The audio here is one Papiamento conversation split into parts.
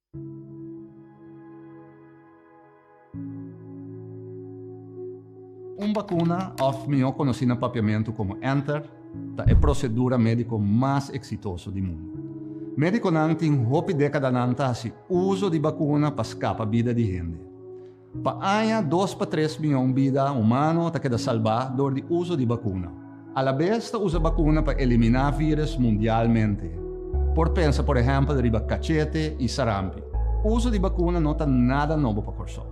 Un bakuna, òf mihó konosí na papiamentu komo enter, ta e prosedura médiko mas eksitoso di mundu. Médikonan tin hopi dékadanan ta hasi uso di bakuna pa skapa bida di hende. Pa aña dos pa tres mion bida humano ta keda salbá dor di uso di bakuna. Alabes ta usa bakuna pa eliminá vírus mundialmente. Por pensa por ehèmpel riba kachete i sarampi. Uso di bakuna no ta nada nobo pa Kòrsou.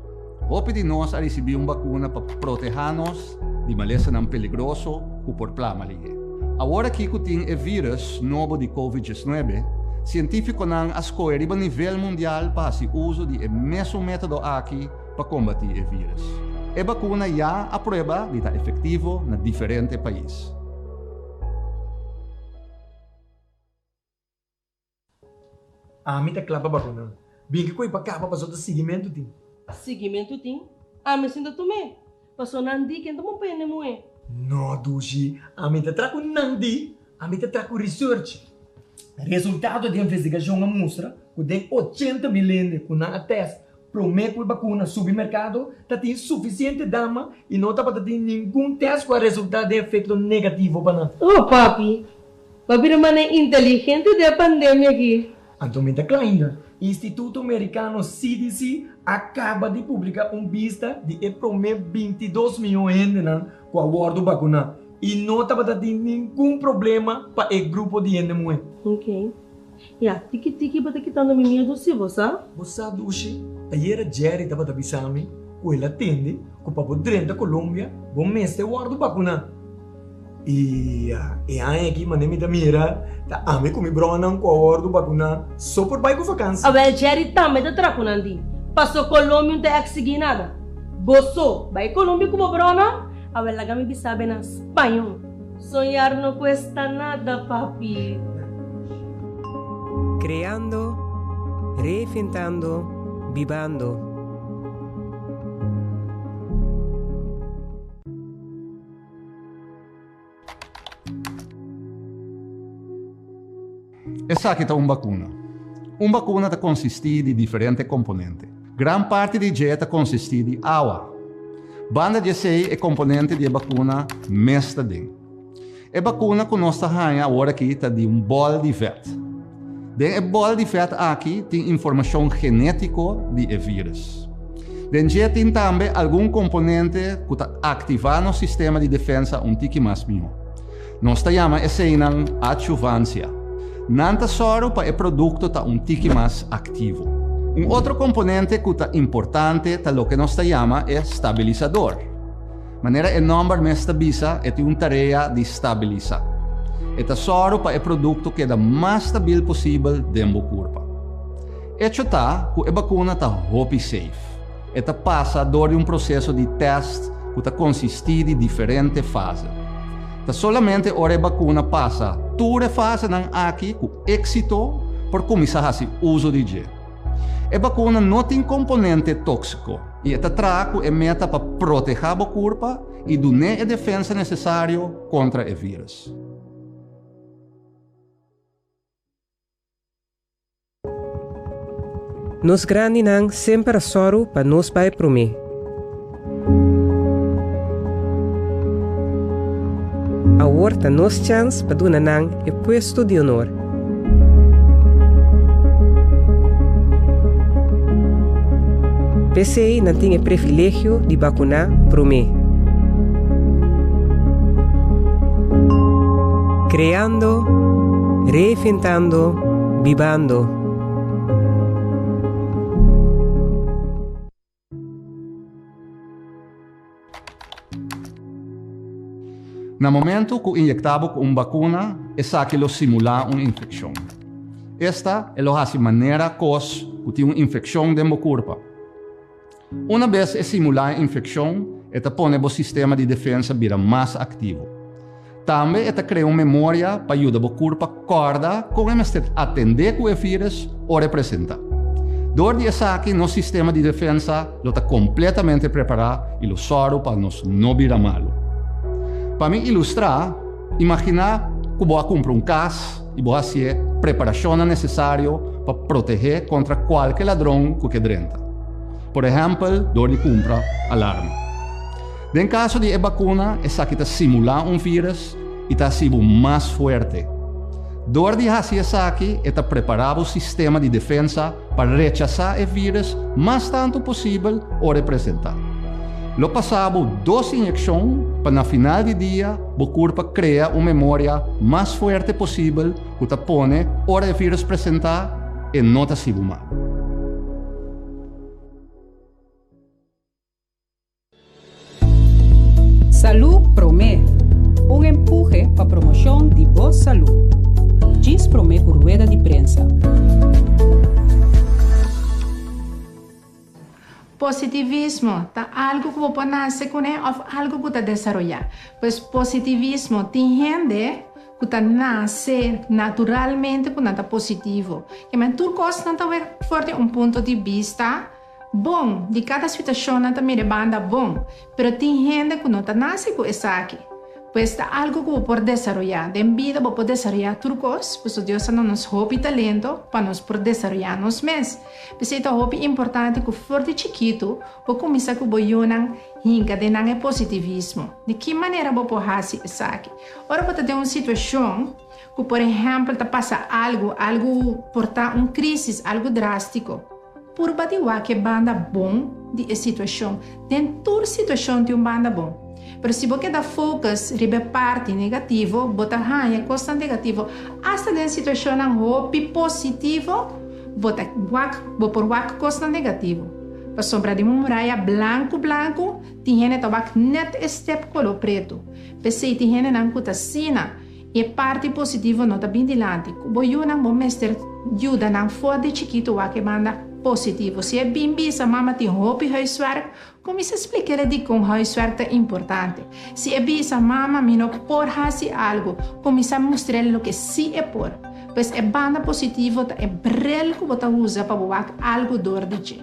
Hopi di nos a risibí un bakuna pa protehá nos di malesanan peligroso ku por plama lihé. Awor aki ku tin e vírus nobo di Covid diesnuebe, sientífikonan a skohe riba nivel mundial pa hasi uso di e mesun método aki pa kombatí e vírus. E bakuna ya a prueba di ta efektivo na diferente pais. Ami ta kla pa bakuna. Bin ki koe pa kaba paso ta siguimentu tin. Siguimentu tin? Ami sin ta tum'é. Paso nan di ken ta bon pa hende muhé. No dushi, ami ta tra ku nan di, ami ta tra ku research. Resultado di investigashon a mustra ku den 80.000 hende ku nan a test Promé ku e bakuna subi merkado ta tin sufisiente dama i no tabata tin ningun tèst ku a resultá den efekto negativo pa nan. Oh papi, bo a bira manera inteligente den e pandemia aki. Anto mi ta kla ainda. Instituto Merikano CDC a kaba di publiká un bista di e promé 22 mion hendenan ku a wòrdu bakuná i no tabata tin ningun problema pa e grupo di hende muhé. Ok. Ya, tiki tiki bo ta kitando mi miedu si, bo sa? Bo sa, Dushi, ayera Jerry tabata bisa mi ku el a tende ku pa bo drenta Colombia bo mester wòrdu bakuná. I ya, e aña aki manera mi ta mira ta ami ku mi brònan ku a wòrdu bakuná so por bai ku vakansi. Awel Jerry tambe ta traha ku nan di, paso Colombia no ta eksigí nada. Bo so bai Colombia ku bo brònan? Awel laga mi bisa bo na spañó. Soñar no cuesta nada, papi. Creando, reinventando, bibando. Esaki ta un bakuna. Un bakuna ta konsistí di diferente komponente. Gran parti di dje ta konsistí di awa. Banda di esei e komponente di e bakuna mes ta den. E bakuna ku nos ta haña awor aki ta di un bòl di vèt. Den e bòl di vèt aki tin informashon genétiko di e vírus. Den dje tin tambe algun komponente ku ta aktivá nos sistema di defensa un tiki mas mihó. Nos ta yama eseinan adjuvansia. Nan ta sòru pa e produkto ta un tiki mas aktivo. Un otro komponente ku ta importante ta loke nos ta yama e stabilisador. Manera e nòmber mes ta bisa, e tin un tarea di stabilisá. E ta sòru pa e produkto keda mas stabil posibel den bo kurpa. Echo ta ku e bakuna ta hopi safe. E ta pasa dor di un proseso di tèst ku ta konsistí di diferente fase. Ta solamente ora e bakuna pasa tur e fasenan aki ku éksito por kuminsá hasi uso di dje. E bakuna no tin komponente tóksiko i e ta traha ku e meta pa protehá bo kurpa i dun'é e defensa nesesario kontra e vírus. Nos grandinan semper a sòru pa nos bai promé. Awor ta nos chèns pa duna nan e puesto di honor. P'esei nan tin e privilegio di bakuná promé. Kreando, reinventando, bibando. Na momento ku inyektá bo ku un bakuna, esaki lo simulá un infekshon. Esta e lo hasi manera kos ku tin un infekshon den bo kurpa. Una bes e simulá e infekshon, e ta pone bo sistema di defensa bira mas aktivo. Tambe e ta krea un memoria pa yuda bo kurpa kòrda kon e mester atendé ku e vírus ora e presentá. Dor di esaki nos sistema di defensa lo ta kompletamente prepará i lo sòru pa nos no bira malu. Pa mi ilustrá, imaginá ku bo a kumpra un kas i bo hasié preparashonnan nesesario. pa proteh'é kontra kualke ladron ku ke drenta. Por ehèmpel dor di kumpra alarma. Den kaso di e bakuna esaki ta simulá un vírus i ta hasi bo mas fuerte. Dor di hasi esaki e ta prepará bo sistema di defensa pa rechasá e vírus mas tantu posibel ora e presentá. Lo pasá bo dos inyekshon pa na final di dia bo kurpa krea un memoria mas fuerte posibel ku ta pone ora e vírus presentá e no ta hasi bo mal. Salú Promé, un empuhe pa promoshon di bo salú. Djis promé ku rueda di prensa. Positivismo ta algu ku bo por nase kuné òf algu ku ta desaroyá. Pues positivismo tin hende ku ta nase naturalmente ku nan ta positivo. Kimen tur kos nan ta wek for di un punto di bista bon, di kada situashon nan ta mira e banda bon, pero tin hende ku no ta nase ku esaki. Pues ta algu ku bo por desaroyá. Den bida bo por desaroyá tur kos, pasobra Dios a duna nos hopi talento pa nos por desaroyá nos mes. P'esei ta hopi importante ku for di chikitu bo kuminsá ku bo yunan hinka den nan e positivismo. Di ki manera bo por hasi esaki? Ora bo ta den un situashon ku por ehèmpel ta pasa algu, algu por ta un krísis, algu drástiko, Purba di wak e banda bon di e situashon. Den tur situashon tin un banda bon. Pero si bo keda focus riba e parti negativo, bo ta haña kosnan negativo. Asta den situashonnan hopi positivo, bo ta wak, bo por wak kosnan negativo. Pasobra den un muraya blanku blanku, tin hende ta wak nèt e step koló pretu. P'esei tin hendenan ku ta asina. E parti positivo no ta bin dilanti. Ku bo yunan bo mester yuda nan for di chikitu wak e banda positivo. Si e bin bisa mama tin hopi huiswerk, kuminsá splik'el dikon huiswerk ta importante. Si e bisa mama mi no por hasi algu, kuminsá mustr'el loke si e por. Pues e banda positivo ta e brel ku bo ta usa pa bo wak algu dor di dje.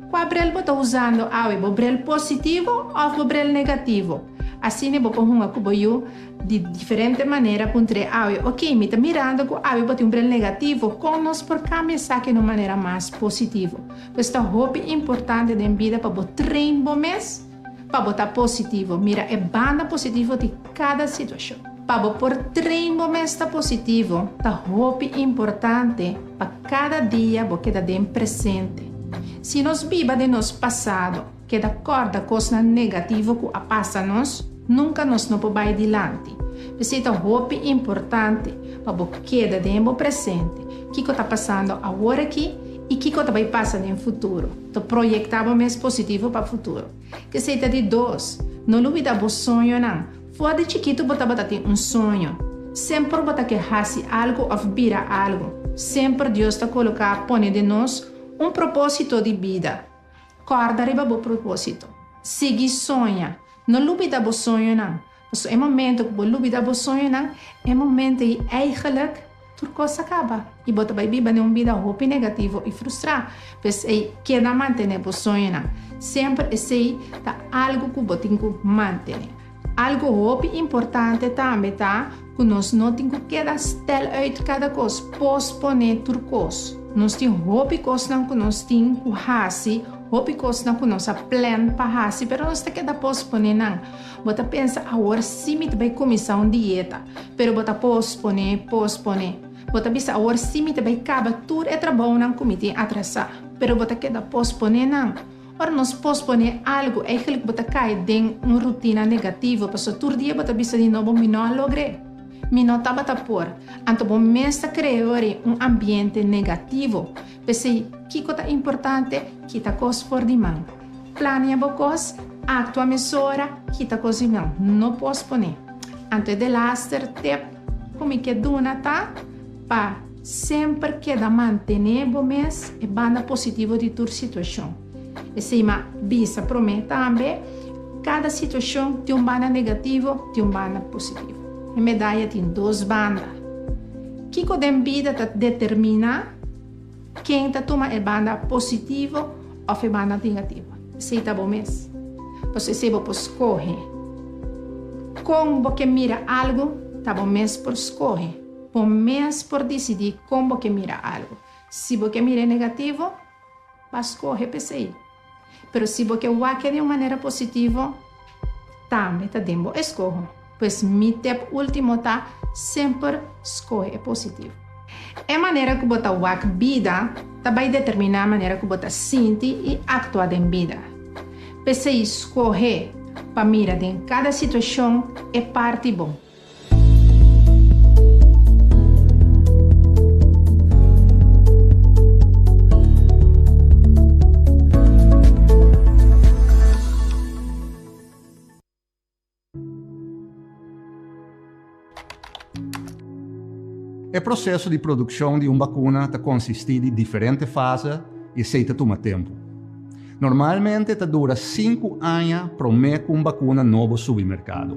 Kua brel bo ta usando awe, bo brel positivo òf bo brel negativo? Asina bo por hunga ku bo yu Di diferente manera puntr'é awe, Oké, mi ta mirando ku awe bo tin un bril negativo, kon nos por kambia esaki na un manera mas positivo? Pues ta hopi importante den bida pa bo train bo mes pa bo ta positivo, mira e banda positivo di kada situashon. Pa bo por train bo mes ta positivo, ta hopi importante pa kada dia bo keda den presente. Si nos biba den nos pasado, Keda kòrda kosnan negativo ku a pasa nos, nunka nos no por bai dilanti. P'esei ta hopi importante pa bo keda den bo presente, kiko ta pasando awor aki i kiko ta bai pasa den futuro. Ta proyektá bo mes positivo pa futuro. K'esei ta di dos, no lubidá bo soñonan. For di chikitu bo tabata tin un soño. Semper bo ta ke hasi algu òf bira algu. Semper Dios ta koloká pone den nos un propósito di bida. Kòrda riba bo propósito. Sigui soña. No lubida bo soñonan. Pasobra e momento ku bo lubida bo soñonan, e momento ei eigenlijk tur kos a kaba i bo ta bai biba den un bida hopi negativo i frustrá. P'esei, keda mantené bo soñonan. Semper esei ta algu ku bo tin ku mantené. Algu hopi importante tambe ta ku nos no tin ku keda stel uit kada kos, posponé tur kos. Nos tin hopi kosnan ku nos tin ku hasi, hopi kosnan ku nos a plan pa hasi, pero nos ta keda posponé nan. Bo ta pensa, Awor sí mi ta bai kuminsá un dieta, pero bo ta posponé, posponé. Bo ta bisa, Awor sí mi ta bai kaba tur e trabounan ku mi tin atrasá, pero bo ta keda posponé nan. Ora nos posponé algu, eigenlijk bo ta kai den un rutina negativo, pasobra tur dia bo ta bisa di nobo, Mi no a logr'é. Mi no tabata por. Anto bo mes ta krea ori un ambiente negativo. P'esei, kiko ta importante? Kita kos for di man. Plania bo kos, aktua mesora, kita kos di man. No posponé. Anto e delaster tip ku mi ke duna ta pa Semper keda mantené bo mes e banda positivo di tur situashon. Esei m'a bisa promé tambe, kada situashon tin un banda negativo, tin un banda positivo. E medaya tin dos banda. Kiko den bida ta determiná ken ta tuma e banda positivo òf e banda negativo? Esei ta bo mes. Pasobra esei bo por skohe. Kon bo ke mira algu ta bo mes por skohe. Bo mes por disidí kon bo ke mira algu. Si bo ke mir'é negativo, ba skohe p'esei. Pero si bo ke wak-e di un manera positivo, tambe ta den bo eskoho. Pues mi tep último ta, semper skohe e positivo. E manera ku bo ta wak bida ta bai determiná manera ku bo ta sinti i aktua den bida. P'esei skohe pa mira den kada situashon e parti bon. E proseso di produkshon di un bakuna ta konsistí di diferente fase i esei ta tuma tempu. Normalmente ta dura sinku aña promé ku un bakuna nobo subi merkado.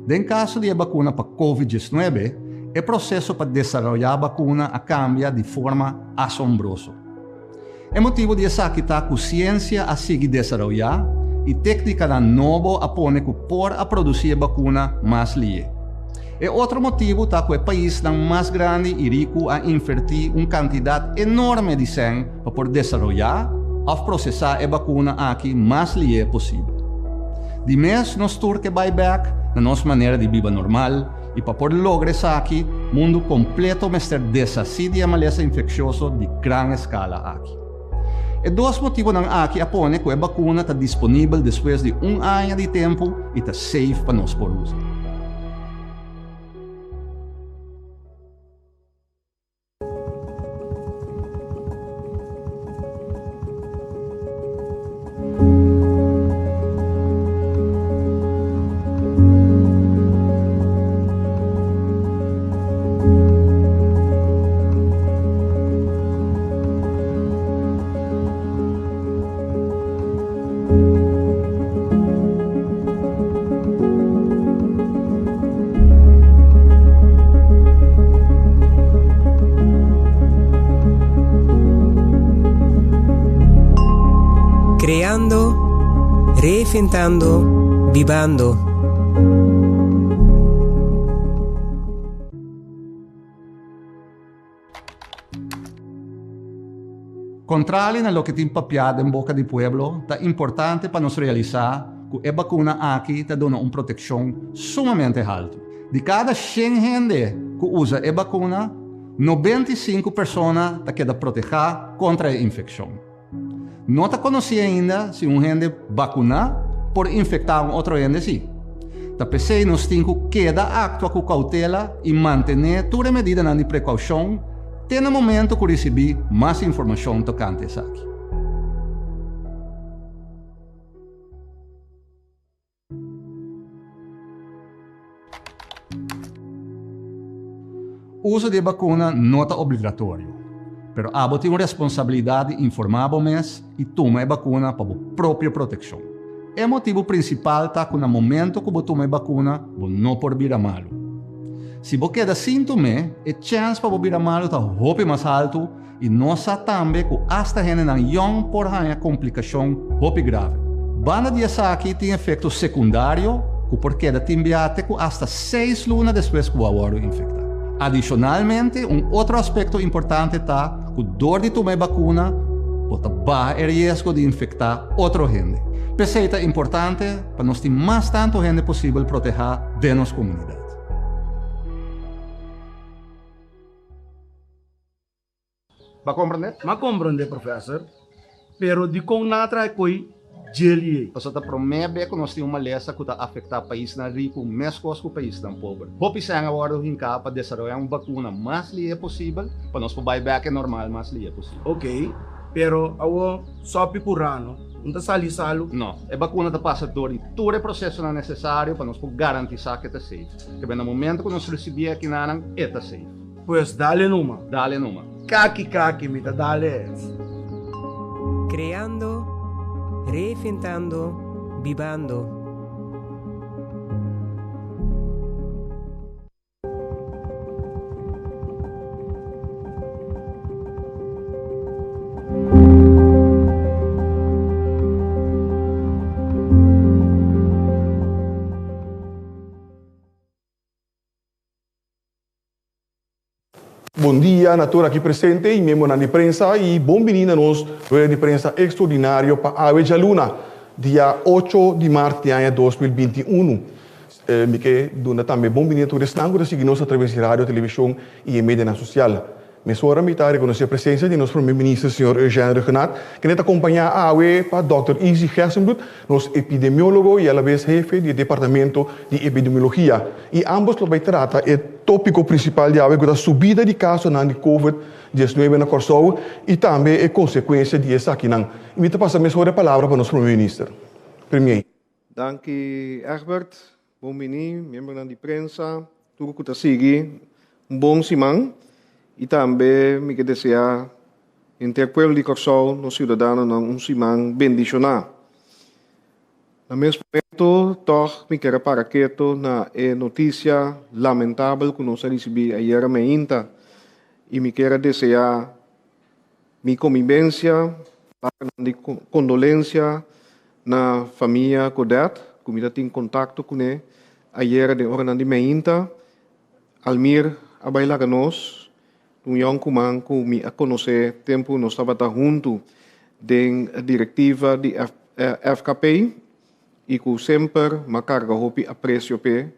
Den kaso di e bakuna pa Covid diesnuebe, e proseso pa desaroyá bakuna a kambia di forma asombroso. E motibu di esaki ta ku siensia a sigui desaroyá i téknikanan nobo a pone ku por a produsí e bakuna mas lié. E otro motibu ta ku e paisnan mas grandi i riku a invertí un kantidat enorme di sèn pa por desaroyá òf prosesá e bakuna aki mas lié posibel. Di mes nos tur ke bai bèk na nos manera di biba normal i pa por logra esaki mundu kompleto mester deshasí di e malesa infekshioso di gran eskala aki. E dos motibunan aki a pone ku e bakuna ta disponibel despues di un aña di tempu i ta safe pa nos por usa. Creando, reinventando, bibando. Kontrali na loke tin papiá den boka di pueblo, ta importante pa nos realisá ku e bakuna aki ta duna un protekshon sumamente haltu. Di kada shen hende ku usa e bakuna, 95 persona ta keda protehá kontra e infekshon. No ta konosí ainda si un hende bakuná por infektá un otro hende sí. Ta p'esei nos tin ku keda aktua ku koutela i mantené tur e medidanan di prekoushon te na momento ku risibí mas informashon tokante esaki. Uso di e bakuna no ta obligatorio, pero abo tin un responsabilidat di informá bo mes i tuma e bakuna pa bo propio protekshon. E motibu prinsipal ta ku na momento ku bo tuma e bakuna bo no por bira malu. Si bo keda sin tum'é, e chèns pa bo bira malu ta hopi mas haltu I nos sa tambe ku asta hendenan yòn por haña komplikashon hopi grave. Banda di esaki tin efekto sekundario ku por keda tin bia te ku asta seis luna despues ku bo a wòrdu infektá. Adishonalmente, un otro aspekto importante ta ku dor di tuma e bakuna bo ta baha e riesgo di infektá otro hende. P'esei ta importante pa nos tin mas tantu hende posibel protehá den nos komunidat. Ba komprendé? M'a komprendé, professor. Pero dikon nan a traha e koi djeli ei? Pasobra ta promé be ku nos tin un malesa ku ta afektá paisnan riku meskos ku paisnan pober. Hopi sèn a wòrdu hinká pa desaroyá un bakuna mas lihé posibel pa nos por bai bèk e normal mas lihé posibel. Ok, pero awor sòpi ku rano no ta sali salu? No, e bakuna ta pasa dor di tur e prosesonan nesesario pa nos por garantisá ku e ta safe. Kebé na momento ku nos risibí e akinanan, e ta safe. Pues dale numa. Dale numa. Kaki kaki mi ta dale. Creando, reinventando, bibando. Bon dia na tur aki presente y miembronan di prensa y bon bini na nos rueda di prensa extraordinario pa awe djaluna, dia ocho di mart di aña 2021. Mi ke duna tambe bon bini na tur esnan ku ta sigui nos atraves di radio, television y e medianan social. Mesora mi ta rekonosé presensia di nos Prome Minister señor Eugène Rhuggenaath, kende ta kompañá awe pa dòkter Izzy Gerstenbluth, nos epidemiólogo i alabes hefe di e departamento di epidemiologia. I ámbos lo bai trata e tópiko prinsipal di awe ku ta subida di kasonan di Covid 19 na Kòrsou i tambe e konsekuensia di esakinan. I mi ta pasa mesora e palabra pa nos Prome Minister. Premier. Danki Egbert, bon bini miembronan di prensa, tur ku ta sigui un bon siman i tambe mi ke desea henter pueblo di Kòrsou, nos siudadanonan un siman bendishoná. Na mes momento tòg mi ker a para keto na e notisia lamentabel ku nos a risibí ayera meinta i mi ker a desea Mi konbibensia, palabranan di kondolensia na famia Godet, ku mi ta tin kontakto kuné ayera den oranan di meinta. Almir a bai laga nos, un yònkuman ku mi a konosé tempu nos tabata huntu den direktiva di FKP i ku semper m'a karga hopi apresio p'e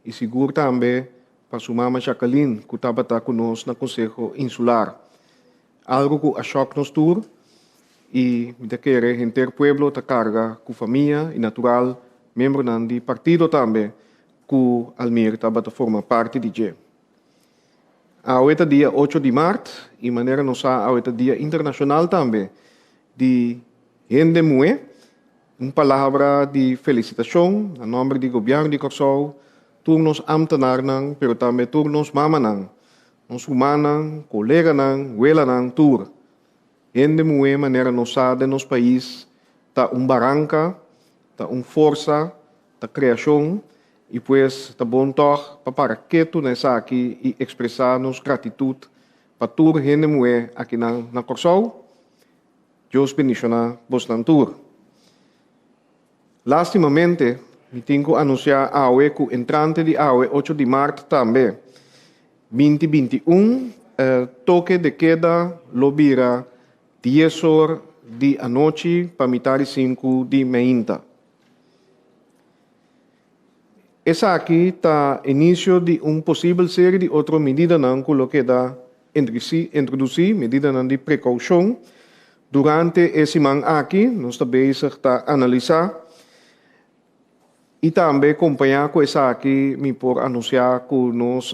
i sigur tambe pa su mama Jacqueline ku tabata ku nos na Konseho Insular. Algu ku a shòk nos tur i mi ta kere henter pueblo ta karga ku famia i natural miembronan di partido tambe ku Almir tabata forma parti di dje. Awe ta dia ocho di mart i manera nos sa awe ta dia internashonal tambe di hende muhé. Un palabra di felisitashon na nòmber di Gobièrnu di Kòrsou, tur nos ámtenarnan, pero tambe tur nos mamanan, nos rumannan, koleganan, welanan, tur. Hende muhé manera nos sa den nos pais ta un baranka, ta un forsa, ta kreashon i pues ta bon tòg pa para ketu na esaki i ekspresá nos gratitut pa tur hende muhé akinan na Kòrsou. Dios bendishoná bosnan tur. Lástimamente, mi tin ku anunsiá awe ku entrante di awe ocho di mart tambe, 2021, toke de keda lo bira dies or di anochi pa mitar di sinku di meinta. Esaki ta inisio di un posibel seri di otro medidanan ku lo keda introdusí, medidanan di prekoushon. Durante e siman aki nos ta bezig ta analisá i tambe kompañá ku esaki mi por anunsiá ku nos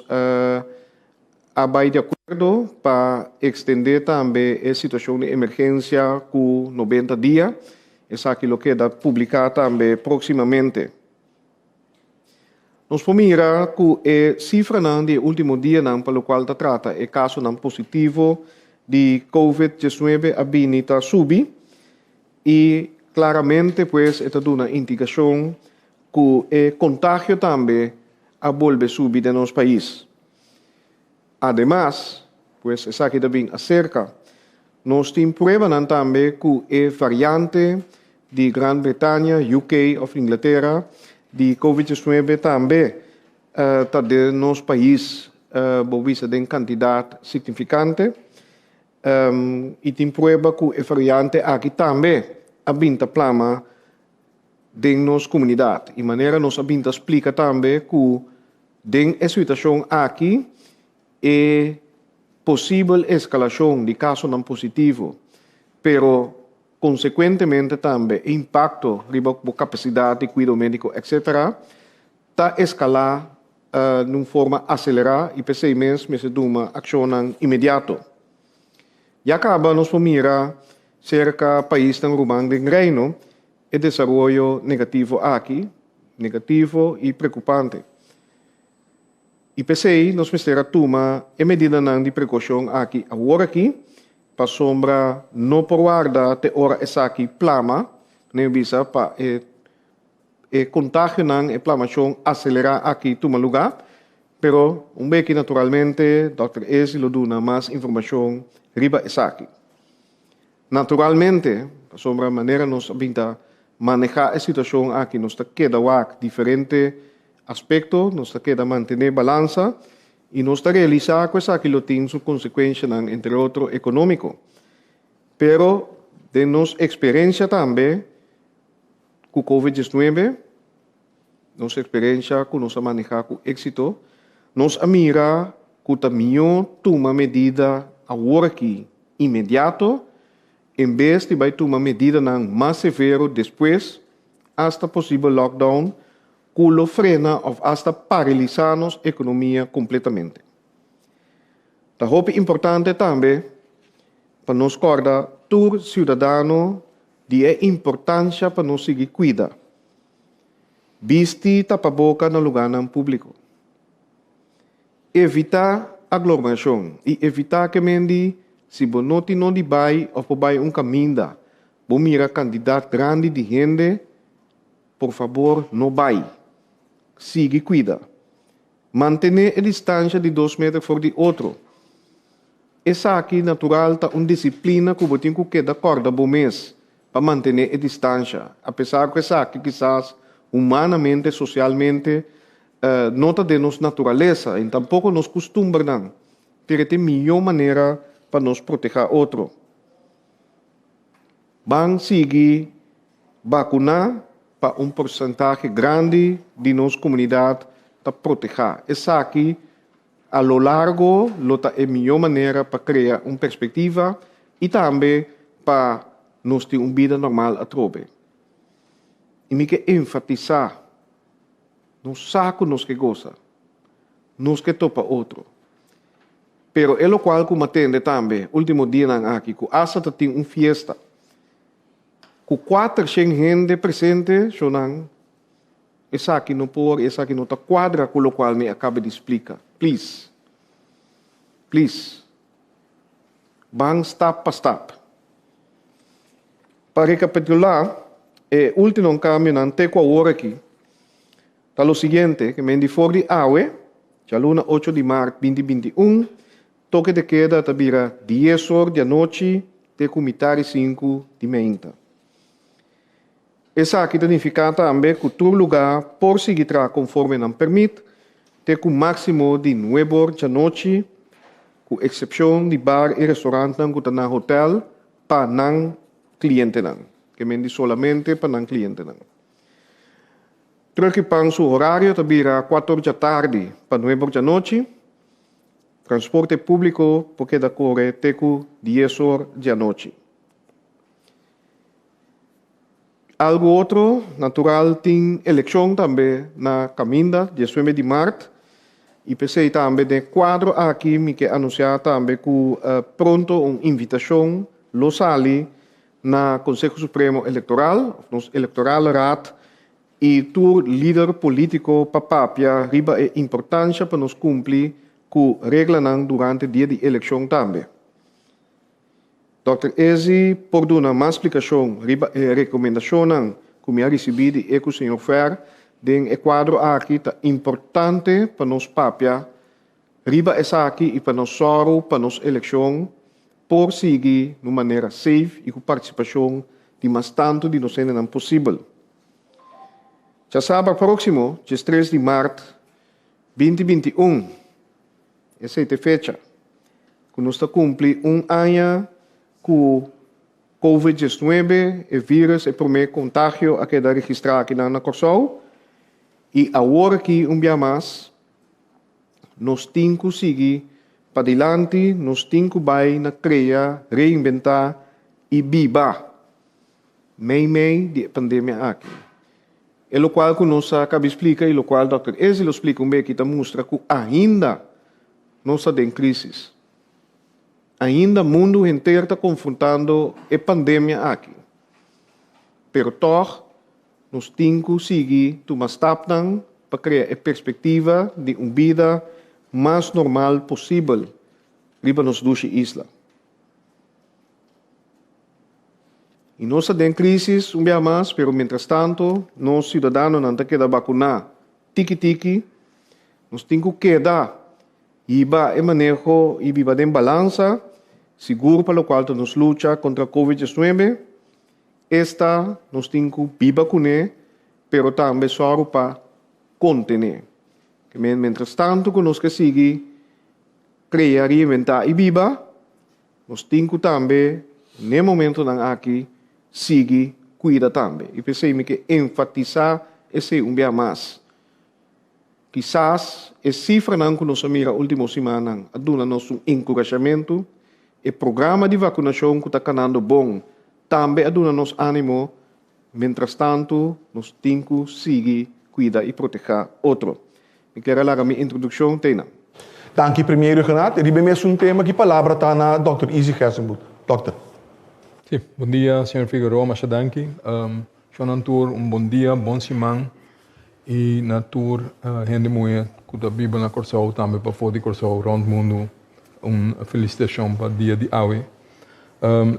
a bai di akuerdo pa ekstendé tambe e situashon di emergensia ku 90 dia. Esaki lo keda publiká tambe próksimamente. Nos por mira ku e sifranan di e último dianan pa lokual ta trata e kasonan positivo di Covid 19 a bini ta subi i klaramente pues e ta duna indikashon ku e kontagio tambe a bolbe subi den nos pais. Ademas, pues esaki ta bin aserka, nos tin pruebanan tambe ku e variante di Gran Bretania, UK òf Inglatera, di Covid 19 tambe ta den nos pais, bo bisa den kantidat signifikante. I tin prueba ku e variante aki tambe a bin ta plama den nos komunidat. I manera nos a bin ta splika tambe ku Den e situashon aki e posibel eskalashon di kasonan positivo, pero konsekuentemente tambe e impakto riba bo kapasidat di kuido médiko etc. Ta eskalá den un forma aselerá i p'esei mes mester tuma akshonnan inmediato. Ya kaba nos por mira serka paisnan ruman den Reino E desaroyo negativo aki, negativo i preokupante. I p'esei nos mester a tuma e medidanan di prekoushon aki awor aki, pasobra no por warda te ora esaki plama, manera mi bisa, pa e e kontagionan, e plamashon aselerá aki tuma lugá. Pero un beki naturalmente dòkter Ezi lo duna mas informashon riba esaki. Naturalmente, pasobra manera nos a bin ta manehá e situashon aki nos ta keda wak diferente aspekto, nos ta keda mantené balansa. I nos ta realisá ku esaki lo tin su konsekuenshanan, entre otro ekonómiko. Pero den nos eksperensia tambe ku Covid 19, nos eksperensia ku nos a manehá ku éksito, nos a mira ku ta mihó tuma medida awor aki inmediato en bes di bai tuma medidanan mas severo despues, asta posibel lockdown, ku lo frena òf asta paralisá nos ekonomia kompletamente. Ta hopi importante tambe pa nos kòrda tur siudadano di e importansha pa nos sigui kuida. Bisti tapaboka na lugánan públiko. Evitá aglomerashon i evitá ke men di si bo no tin no di bai òf bo bai un kaminda, bo mira kantidat grandi di hende, Por fabor no bai. Sigui kuida. Mantené e distansha di dos meter for di otro. Esaki natural ta un disiplina ku bo tin ku keda kòrda bo mes pa mantené e distansha, apesar ku esaki kisas humanamente, sosialmente, no ta den nos naturalesa i tampoko nos kustumbernan, pero e ta e mihó manera pa nos protehá otro. Ban sigui bakuná pa un porsentahe grandi di nos komunidat ta protehá. Esaki a lo largo lo ta e mihó manera pa krea un perspektiva i tambe pa nos tin un bida normal atrobe. I mi ke enfatisá, nos sa ku nos ke gosa, nos ke topa otro. Pero e lokual ku m'atende tambe último dianan aki ku asta ta tin un fiesta ku kuatershen hende presente, shownan, esaki no por, esaki no ta kuadra ku lokual mi a kaba di splika. Please. Please. Ban stap pa stap. Pa rekapitulá, e último kambionan te ku awor aki ta lo siguiente, ke men di for di awe, djaluna ocho di mart binti 21, toke de keda ta bira 10 or di anochi te ku mitar di 5 di meinta. Esaki ta nifiká tambe ku tur lugá por sigui traha konforme nan pèrmit te ku máksimo di 9 or di anochi, ku eksepshon di bar i restorantnan ku ta na hotèl pa nan klientenan. Ke men di solamente pa nan klientenan. Trùk i Pan su horario ta bira 4 or djatardi pa 9 or djanochi. Transporte públiko por keda kore te ku 10 or djanochi. Algu otro, natural tin elekshon tambe na kaminda, 19 di mart. I p'esei tambe den kuadro aki mi ke anunsiá tambe ku pronto un invitashon lo sali na Konseho Supremo Elektoral, òf nos Elektorale Raad, i tur lider polítiko pa papia riba e importansha pa nos kumpli ku reglanan durante dia di elekshon tambe. Dòkter Ezi por duna mas splikashon riba e rekomendashonnan ku mi a risibí di e ku señor Fer den e kuadro aki. Ta importante pa nos papia riba esaki i pa nos sòru pa nos elekshon por sigui na un manera safe i ku partisipashon di mas tantu di nos hendenan posibel. Djasabra próksimo, 13 di mart 2021, esei ta e fecha ku nos ta kumpli un aña ku Covid 19, e vírùs, e promé kontagio a keda registrá akinan na Kòrsou. I awor aki un bia mas nos tin ku sigui padilanti, nos tin ku bai na krea, reinventá i biba meimei di e pandemia aki. E lokual ku nos a kaba di splika i lokual dòkter Ezi lo splika un beki ta mustra ku ainda nos ta den krísis. Ainda mundu henter ta konfrontando e pandemia aki. Pero tòg nos tin ku sigui tuma stapnan pa krea e perspektiva di un bida mas normal posibel riba nos dushi isla. I nos ta den krísis un bia mas, pero mientrastanto nos siudadanonan ta keda bakuná tiki tiki. Nos tin ku keda hiba e maneho i biba den balansa, sigur pa lokual ta nos lucha kontra Covid 19. Esta nos tin ku biba kuné, pero tambe sòru pa kontené. Ke men mientrastanto ku nos ke sigui. krea, reinventá i biba, nos tin ku tambe n'e momentonan aki sigui kuida tambe. I p'esei mi ke enfatisá esei un bia mas. Kisas e sifranan ku nos a mira último simannan a duna nos un enkurashamentu. E programa di vakunashon ku ta kanando bon tambe a duna nos ánimo. Mientrastantu nos tin ku sigui kuida i protehá otro. Mi kier a laga mi introdukshon te nan. Danki Premier Rhuggenaath. Riba e mesun tema ki palabra ta na Dòkter Izzy Gerstenbluth. Dòkter. Sí, bon dia señor Figueroa, masha danki. Shon tur un bon dia, bon siman i na tur hende muhé ku ta biba na Kòrsou tambe pafó di Kòrsou rònt mundu un felisitashon pa dia di awe.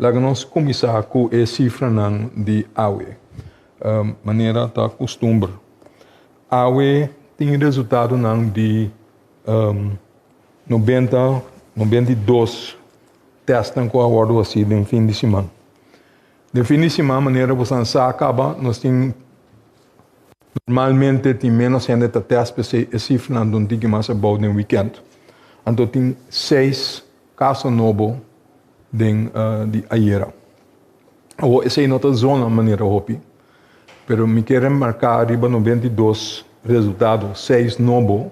Laga nos kuminsá ku e sifranan di awe. Manera ta kustumber awe tin resultadonan di 90, 92 tèstnan ku a wòrdu hasí den fin di siman. Den fin di siman manera boso sa kaba nos tin normalmente tin menos hende ta tèst p'esei e sifranan ta un tiki mas abou den wikènt. Anto tin seis kaso nobo den di ayera. Awor esei no ta zona manera hopi pero mi ke remarká riba 92 resultado, seis nobo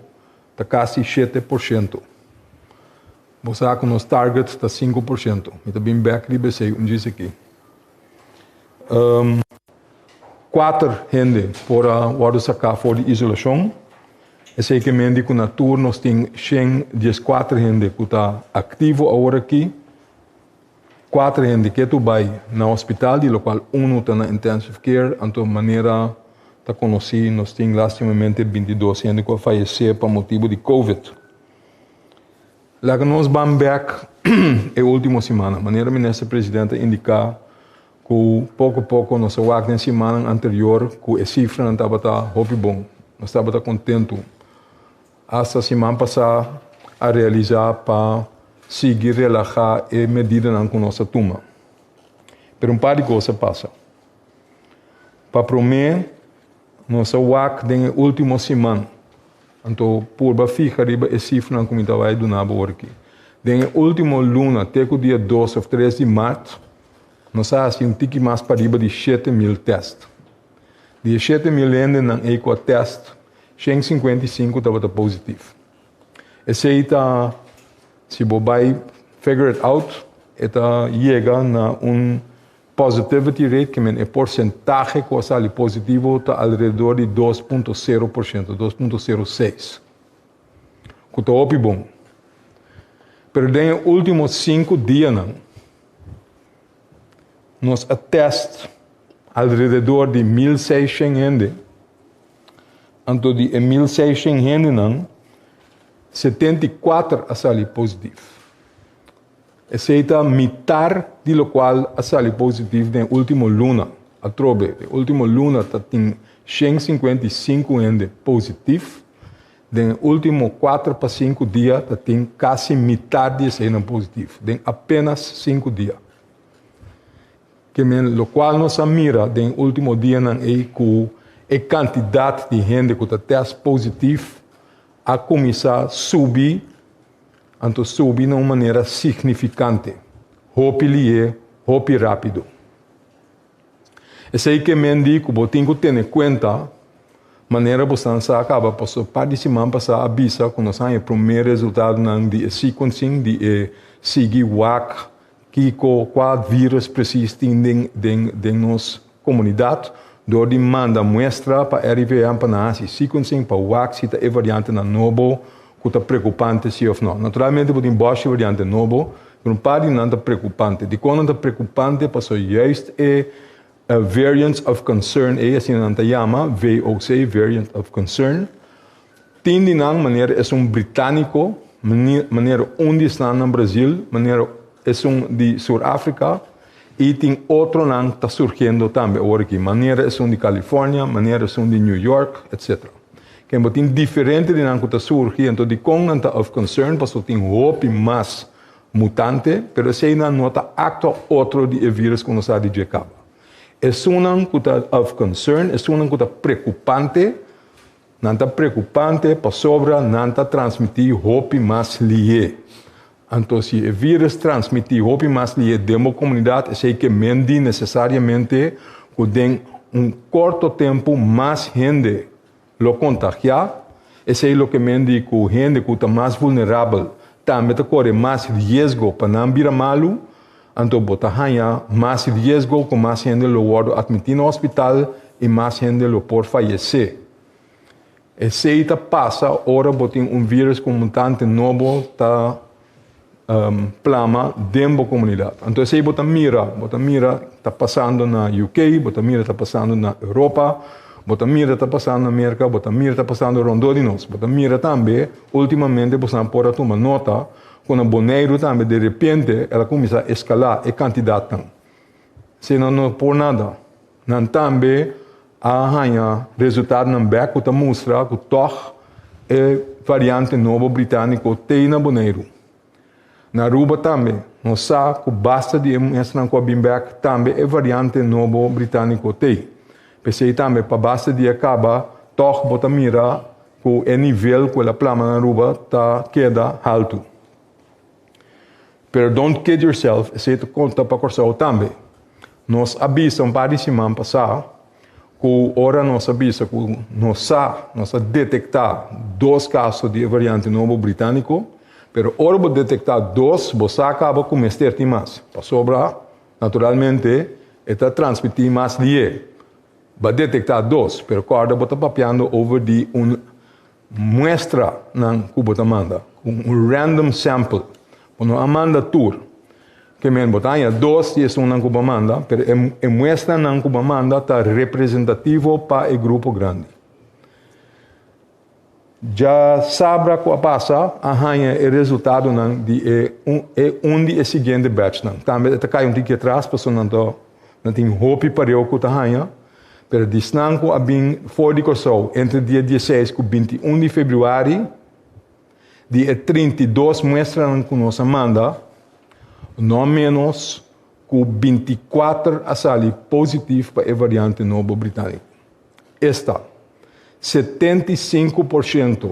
ta kasi 7%. Bo sa ku nos target ta 5%. Mi ta bin bèk riba esei un djis aki. Kuater hende por a wòrdu saká for di isolashon. Esei ke men di ku na tur nos tin 114 hende ku ta aktivo awor aki. Kuater hende ketu bai na hospital, di lokual unu ta na intensive care. Anto manera ta konosí nos tin lastimamente 22 hende ku a fayesé pa motibu di covid. Laga nos ban bek e ultimo simannan. Manera Minister President a indiká ku poko poko nos a wak den simannan anterior ku e sifranan tabata hopi bon. Nos tabata kontentu. Asta siman pasá a realisá pa sigui relahá e medidanan ku nos a tuma. Pero un par di kos a pasa. Pa promé nos a wak den e ultimo siman. Anto purba fiha riba e sifranan ku mi ta bai duna bo ora aki. Den e último luna te ku dia 2 òf 3 di mart, nos a hasi un tiki mas pariba di 7000 tèst. Di e 7000 hendenan ei ku a tèst, 155 tabata positif. Esei ta, si bo bai figure it out, e ta yega na un Positivity rate ke men e porsentahe ku a sali positivo ta alrededor di 2.0%, 2.06, ku ta hopi bon. Pero den e último 5 dianan nos a tèst alrededor di 1600 hende, anto di e 1600 hendenan 74 a sali positief. Esei ta mitar di lokual a sali positif den último luna. Atrobe, den último luna ta tin 155 hende positif. Den e último 4 pa 5 dia ta tin kasi mitar di eseinan positif, den apenas 5 dia. Ke men lokual nos a mira den último dianan ei ku e kantidat di hende ku ta tèst positif a kuminsá subi. Anto subi na un manera signifikante, hopi lihé, hopi rápido. Esei ke men di ku bo tin ku tene kuenta manera bo san sa kaba paso par di siman pasá a bisa ku nos haña e promé resultadonan di e sequencing di e sigui wak kiko kua virus presis tin den den den nos komunidat dor di manda muestra pa RIVM pa nan hasi sequencing pa wak si ta e variantenan nobo ku ta preokupante si òf nò. Naturalmente bo tin bòshi variante nobo, pero un par di nan ta preokupante. Dikon nan ta preokupante? Pasobra juist e variants of concern ei, asina nan ta yama, VOC, variant of concern, tin di nan manera esun britániko, manera un di esnan na Brazil, manera esun di Sur Afrika, i tin otronan ta surgiendo tambe awor aki, manera esun di California, manera esun di New York, etcetera. Ken bo tin diferente di nan ku ta surgi, anto dikon nan ta of concern? Pasobra tin hopi mas mutante, pero eseinan no ta aktua otro di e virus ku nos sa di dje kaba. Esunnan ku ta of concern, esunnan ku ta preokupante, nan ta preokupante pasobra nan ta transmití hopi mas lihé. Anto si e virus transmití hopi mas lihé den bo komunidat, esei ke men di nesesariamente ku den un korto tempu mas hende lo kontagiá. Esei lo ke men di ku hende ku ta mas vulnerabel tambe ta kore mas riesgo pa nan bira malu. Anto bo ta haña mas riesgo ku mas hende lo wòrdu atmití na hospital i mas hende lo por fayesé. Esei ta pasa ora bo tin un virus ku un mutante nobo ta plama den bo komunidat. Anto esei bo ta mira, bo ta mira ta pasando na UK, bo ta mira ta pasando na Europa, bo ta mira ta pasando na Merka, bo ta mira ta pasando rondó di nos. Bo ta mira tambe ultimamente bosan por a tuma nota ku na Boneiru tambe de repente el a kuminsá eskalá e kantidatnan. Si nan no por nada, nan tambe a haña resultadonan bèk ku ta mustra ku tòg e variante nobo britániko t'ei na Boneiru. Na Aruba tambe, nos sa ku basta di e muestranan ku a bin bèk tambe e variante nobo britániko t'ei. P'esei tambe pa basta di a kaba tòg bo ta mira ku e nivel ku el a plama na Aruba ta keda haltu. Pero don't kid yourself, esei ta konta pa Kòrsou tambe. Nos a bisa un par di siman pasá ku ora nos a bisa ku nos sa, nos a detektá dos kaso di e variante nobo britániko, pero ora bo detektá dos, bo sa kaba ku mester tin mas, pasobra naturalmente e ta transmití mas lié. Bo a detektá dos, pero kòrda bo ta papiando over di un Muestra nan ku bo ta manda, ku un random sample. Bo no a manda tur. Ke men bo ta haña dos di esunnan ku bo a manda, pero e e muestranan ku bo a manda ta representativo pa e grupo grandi. Djasabra ku a pasa a haña e resultadonan di e un e un di e siguiente batchnan. Tambe e ta kai un tiki atras pasobra nan ta nan tin hopi pareu ku ta haña. Pero di esnan ku a bin for di Kòrsou entre dia dieseis ku 21 di febrüari, di e 32 muestranan ku nos a manda, no ménos ku 24 a sali positif pa e variante nobo britániko. Esta, 75%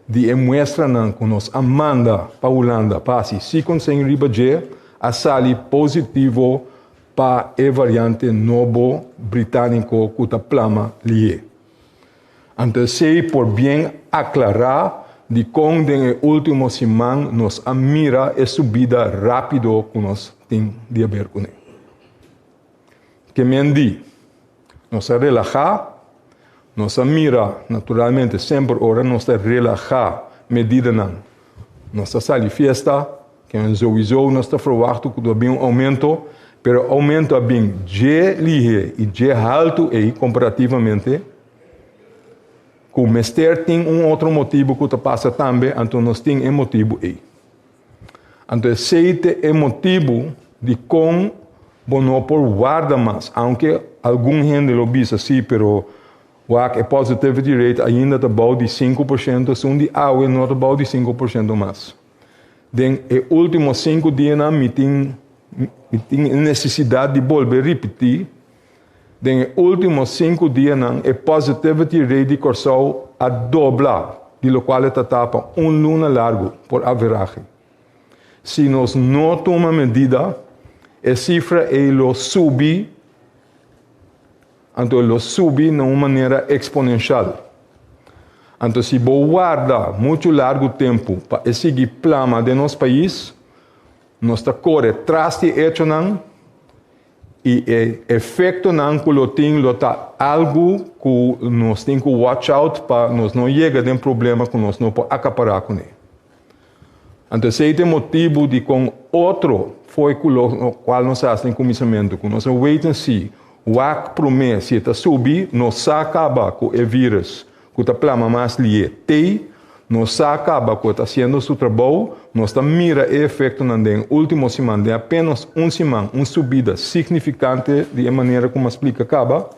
di e muestranan ku nos a manda pa Hulanda pa hasi sequencing riba dje a sali positivo pa e variante nobo britániko ku ta plama lihé. Anto esei por bien aklará dikon den e último siman nos a mira e subida rápido ku nos tin di haber kuné. Ke men di, nos a relahá, nos a mira naturalmente semper ora nos ta relahá medidanan, nos ta sali fiesta, Ken souiso nos ta verwachtu ku ta bin un oumento, pero oumento a bin dje lihé i dje haltu ei komparativamente ku mester tin un otro motibu ku ta pasa tambe, anto nos tin e motibu ei. Anto esei ta e motibu dikon bo no por warda mas, aunke algun hende lo bisa si, pero Wak, e positivity rate ainda ta bou di 5%, esun di awe no ta bou di 5% mas. Den e último sinku dianan mi tin mi tin e nesesidat di bolbe ripití, den e último sinku dianan e positivity rate di Kòrsou a dobla di lokual e ta ta pa un luna largu por averahe. Si nos no tuma medida, e sifra ei lo subi, anto lo subi na un manera eksponenshal. Anto si bo warda muchu largu tempu pa e sigui plama den nos pais, nos ta kore tras di e echonan i e efektonan ku lo tin lo ta algu ku nos tin ku watch out pa nos no yega den problema ku nos no por akapará kuné. Anto esei ta e motibu dikon otro foi ku lo kual nos a hasi den kuminsamentu, ku nos a wait and see, wak promé si e ta subi, nos sa kaba ku e vírus ku ta plama mas lié tei, nos sa kaba ku e ta hasiendo su trabou, nos ta mira e efektonan den e último siman, den apénas un siman, un subida signifikante di e manera ku mi a splika kaba.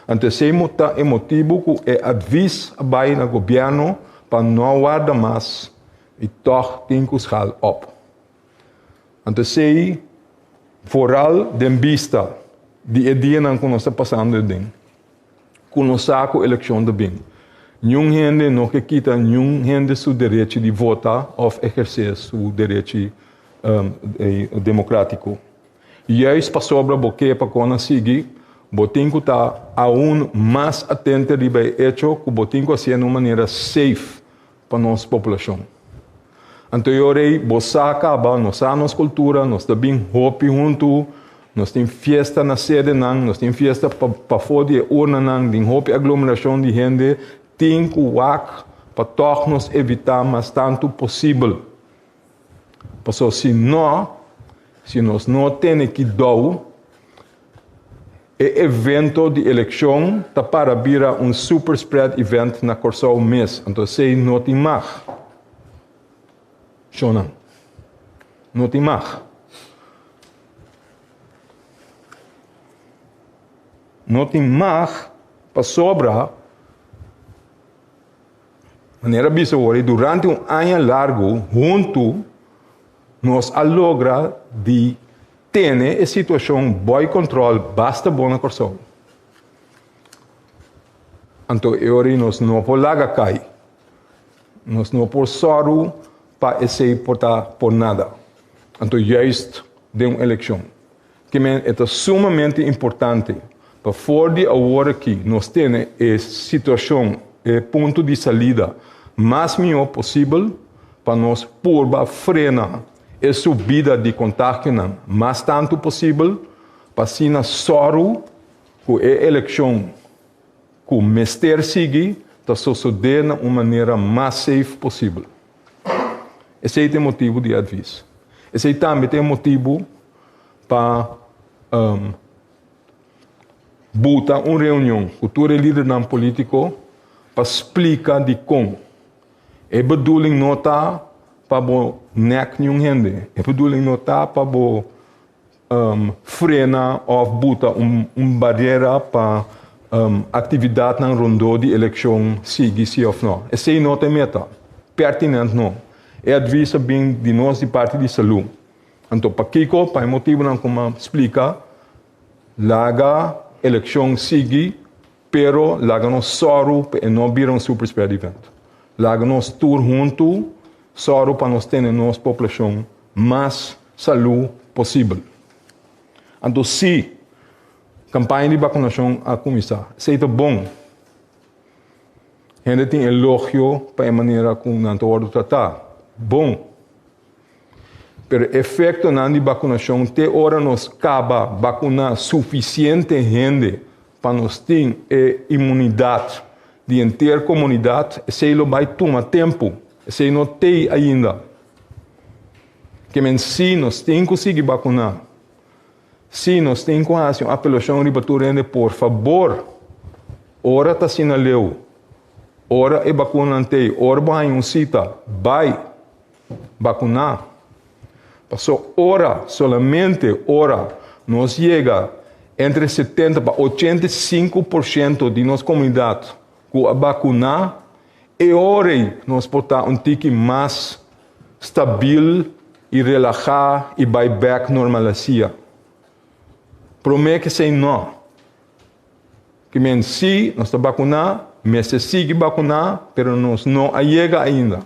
Anto esei ta e motibu ku e advis a bai na gobièrnu pa no warda mas i tòg tin ku schaal op. Anto esei vooral den bista di e dianan ku nos ta pasando aden, ku nos sa ku elekshon ta bin. Niun hende no ke kita niun hende su derechi di vota òf ehersé su derechi demokrátiko. Juist pasobra bo ke pa kon a sigui, bo tin ku ta aun mas atente riba e echo ku bo tin ku hasié na un manera safe pa nos populashon. Anto e ora ei bo sa kaba, nos sa nos kultura, nos ta bin hopi huntu, nos tin fiesta na sedenan, nos tin fiesta pafó di e urnanan, tin hopi aglomerashon di hende, tin ku wak pa tòg nos evitá mas tantu posibel. Pasobra si no, si nos no tene kidou, e evento di elekshon ta para bira un super spread event na Kòrsou mes, anto esei no tin mag. Shonnan, no tin mag. No tin mag pasobra, manera bisa awor, durante un aña largu huntu nos a logra di Tene e situashon boi kontrol basta bon na Kòrsou. Anto e ora ei nos no por laga kai. Nos no por sòru pa esei por ta por nada. Anto juist den un elekshon. Ke men e ta sumamente importante pa for di awor aki nos tene e situashon, e punto di salida mas mihó posibel pa nos purba frena e subida di kontagionan mas tantu posibel pa asina sòru ku e elekshon ku mester sigui ta sosodé na un manera mas safe posibel. Esei ta e motibu di e advis. Esei tambe ta e motibu pa buta un reunion ku tur e lidernan polítiko pa splika dikon E bedoeling no ta pa bo nek niun hende. E bedoeling no ta pa bo frena òf buta un barera pa aktividatnan rondó di elekshon sigui si òf no. Esei no ta e meta. Pertinent no. E advis a bin di nos di parti di salú. Anto pakiko? Pa e motibunan ku mi a splika, laga elekshon sigui. Pero laga nos sòru pa e no bira un super spread event. Laga nos tur huntu sòru pa nos tene nos poblashon mas salú posibel. Anto sí, kampaña di bakunashon a kuminsá. Esei ta bon. Hende tin elogio pa e manera ku nan ta wòrdu tratá. Bon. Pero efektonan di bakunashon te ora nos kaba bakuná sufisiente hende pa nos tin e inmunidat di henter komunidat, esei lo bai tuma tempu. Esei no tei ainda. Ke men si nos tin ku sigui bakuná. Si nos tin ku hasi un apelashon riba tur hende, por fabor, ora ta asina leu, ora e bakunanan tei, ora bo haña un sita, bai Bakuná. Paso ora, solamente ora, nos yega entre 70 pa 85% di nos komunidat ku a bakuná, e ora ei nos por ta un tiki mas stabil i relahá i bai bèk normalasia. Promé ke esei nò. Ki men si nos ta bakuná, mester sigui bakuná, pero nos no a yega ainda.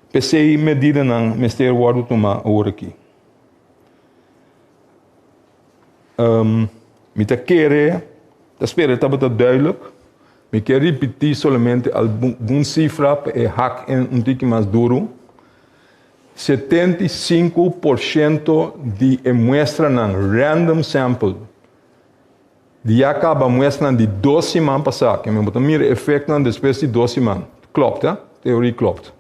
P'esei medidanan mester wòrdu tumá awor aki. Mi ta kere, ta spera e tabata duidelijk. Mi ke ripití solamente algun sifra pa e hak un tiki mas duru. 75% di e muestranan random sample di ya kaba muestranan di dos siman pasá, ke men bo ta mira efektonan despues di dos siman. Klopt, hè? Teorie klopt.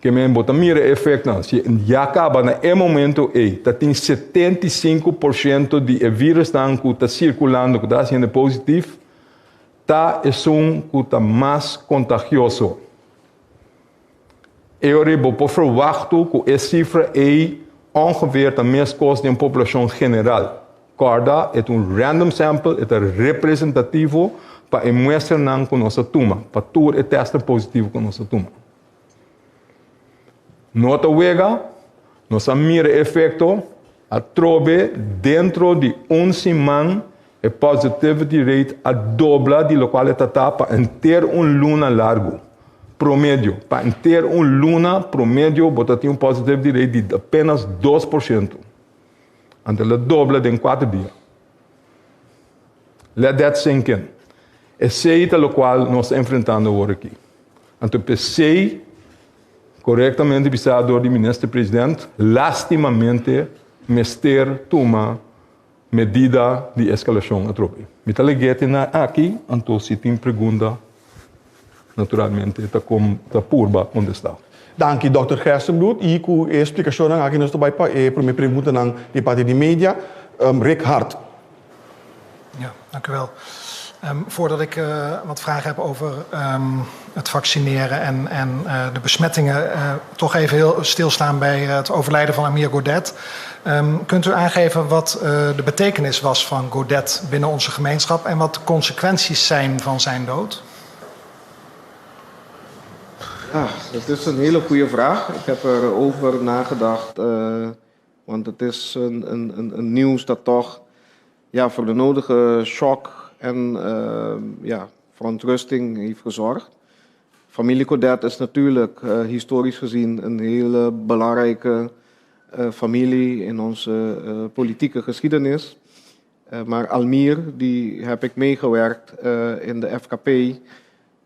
Ke men bo ta mira efektonan, si ya kaba na e momento ei, ta tin 75% di e virusnan ku ta sirkulando, ku ta hasiendo positif, ta esun ku ta mas kontagioso. E ora ei bo por ferwachtu ku e sifra ei ongeveer ta meskos den poblashon general. Kòrda, e ta un random sample, e ta representativo pa e muestranan ku nos a tuma, pa tur e tèstnan positivo ku nos a tuma. No ta wega, nos a mira e efekto atrobe dentro di un siman. E positivity rate a dobla di lokual e ta ta pa henter un luna largu. Promedio, pa henter un luna promedio bo ta tin un positivity rate di apenas 2%. Anto el a dobla den kuater dia. Let that sink in. Esei ta lokual nos ta enfrentando awor aki. Anto p'esei, korektamente bisá dor di Minister President, lastimamente mester tuma medida di eskalashon atrobe. Mi ta leg'é te na aki, anto si tin pregunta, naturalmente ta ta purba kontestá. Danki Dòkter Gerstenbluth i ku e splikashonnan aki nos ta bai pa e promé preguntanan di parti di media. Rick Hart. Ja, dank u wel. Um, voordat ik uh, wat vragen heb over um, het vaccineren en, en uh, de besmettingen, uh, toch even heel stilstaan bij het overlijden van Amir Godet. Um, kunt u aangeven wat de betekenis was van Godet binnen onze gemeenschap en wat de consequenties zijn van zijn dood? Ja, dat is een hele goede vraag. Ik heb erover nagedacht. Want het is een, een, een, nieuws dat toch, ja, voor de nodige shock en ja, verontrusting heeft gezorgd. Familie Codet is natuurlijk historisch gezien een hele belangrijke familie in onze politieke geschiedenis. Maar Almir, die heb ik meegewerkt in de FKP.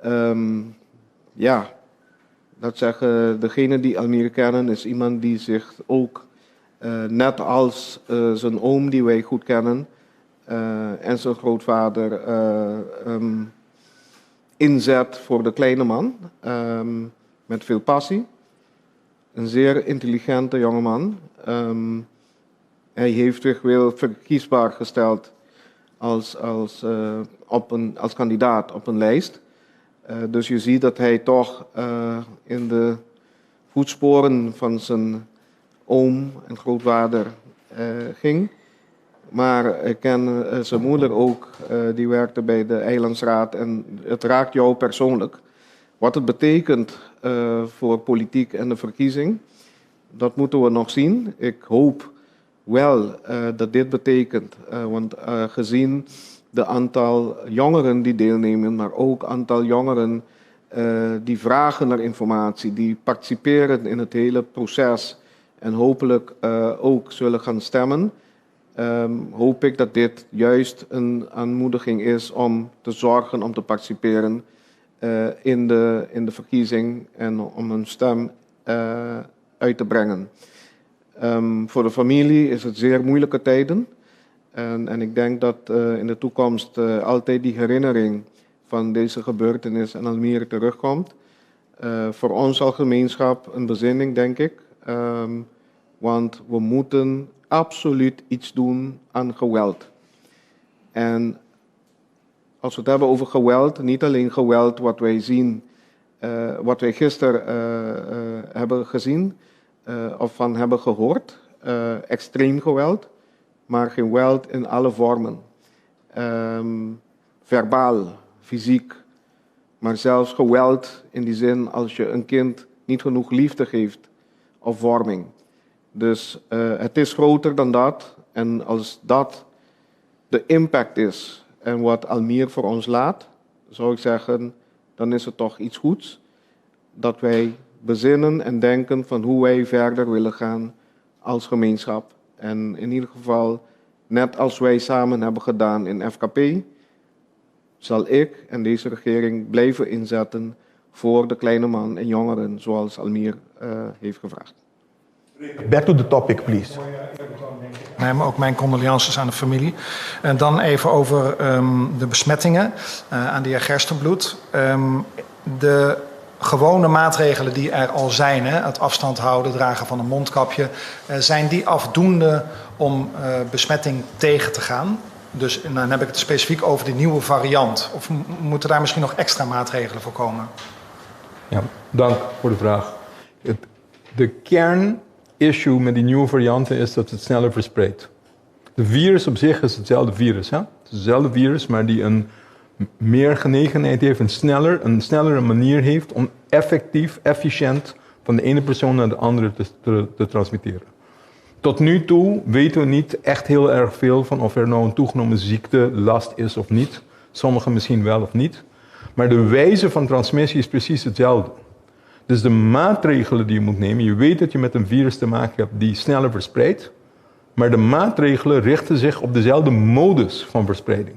Um, ja, dat zeggen degenen die Almir kennen, is iemand die zich ook, net als zijn oom die wij goed kennen en zijn grootvader, um, inzet voor de kleine man. Um, met veel passie. Een zeer intelligente jongeman. Um, hij heeft zich wel verkiesbaar gesteld als, als, op een, als kandidaat op een lijst. Dus je ziet dat hij toch in de voetsporen van zijn oom en grootvader ging. Maar ik ken zijn moeder ook, die werkte bij de Eilandsraad en het raakt jou persoonlijk. Wat het betekent voor politiek en de verkiezing, dat moeten we nog zien. Ik hoop wel dat dit betekent, want gezien de aantal jongeren die deelnemen, maar ook aantal jongeren die vragen naar informatie, die participeren in het hele proces en hopelijk ook zullen gaan stemmen, hoop ik dat dit juist een aanmoediging is om te zorgen om te participeren in de verkiezing en om hun stem uit te brengen. Um, voor de familie is het zeer moeilijke tijden. En, en ik denk dat in de toekomst altijd die herinnering van deze gebeurtenis en Almere terugkomt. Voor ons als gemeenschap een bezinning, denk ik. Um, want we moeten absoluut iets doen aan geweld. En als we het hebben over geweld, niet alleen geweld wat wij zien, wat wij gisteren hebben gezien of van hebben gehoord, extreem geweld, maar geweld in alle vormen. Um, verbaal, fysiek, maar zelfs geweld in die zin als je een kind niet genoeg liefde geeft of vorming. Dus het is groter dan dat. En als dat de impact is en wat Almir voor ons laat, zou ik zeggen, dan is het toch iets goeds dat wij bezinnen en denken van hoe wij verder willen gaan als gemeenschap. En in ieder geval, net als wij samen hebben gedaan in FKP, zal ik en deze regering blijven inzetten voor de kleine man en jongeren, zoals Almir heeft gevraagd. Back to the topic, please. Nee, ook mijn condolences aan de familie. En dan even over um, de besmettingen aan de heer Gerstenbloed. Um, de gewone maatregelen die er al zijn, hè, het afstand houden, dragen van een mondkapje, uh, zijn die afdoende om uh, besmetting tegen te gaan? Dus en dan heb ik het specifiek over die nieuwe variant. Of moeten daar misschien nog extra maatregelen voor komen? Ja, dank voor de vraag. Het, de kern-issue met die nieuwe varianten is dat het sneller verspreidt. De virus op zich is hetzelfde virus. Hè? Het is hetzelfde virus, maar die een meer genegenheid heeft, een snellere manier heeft om effectief, efficiënt van de ene persoon naar de andere te transmitteren. Tot nu toe weten we niet echt heel erg veel van of er nou een toegenomen ziektelast is of niet. Sommigen misschien wel of niet. Maar de wijze van transmissie is precies hetzelfde. Dus de maatregelen die je moet nemen, je weet dat je met een virus te maken hebt die sneller verspreidt, maar de maatregelen richten zich op dezelfde modus van verspreiding.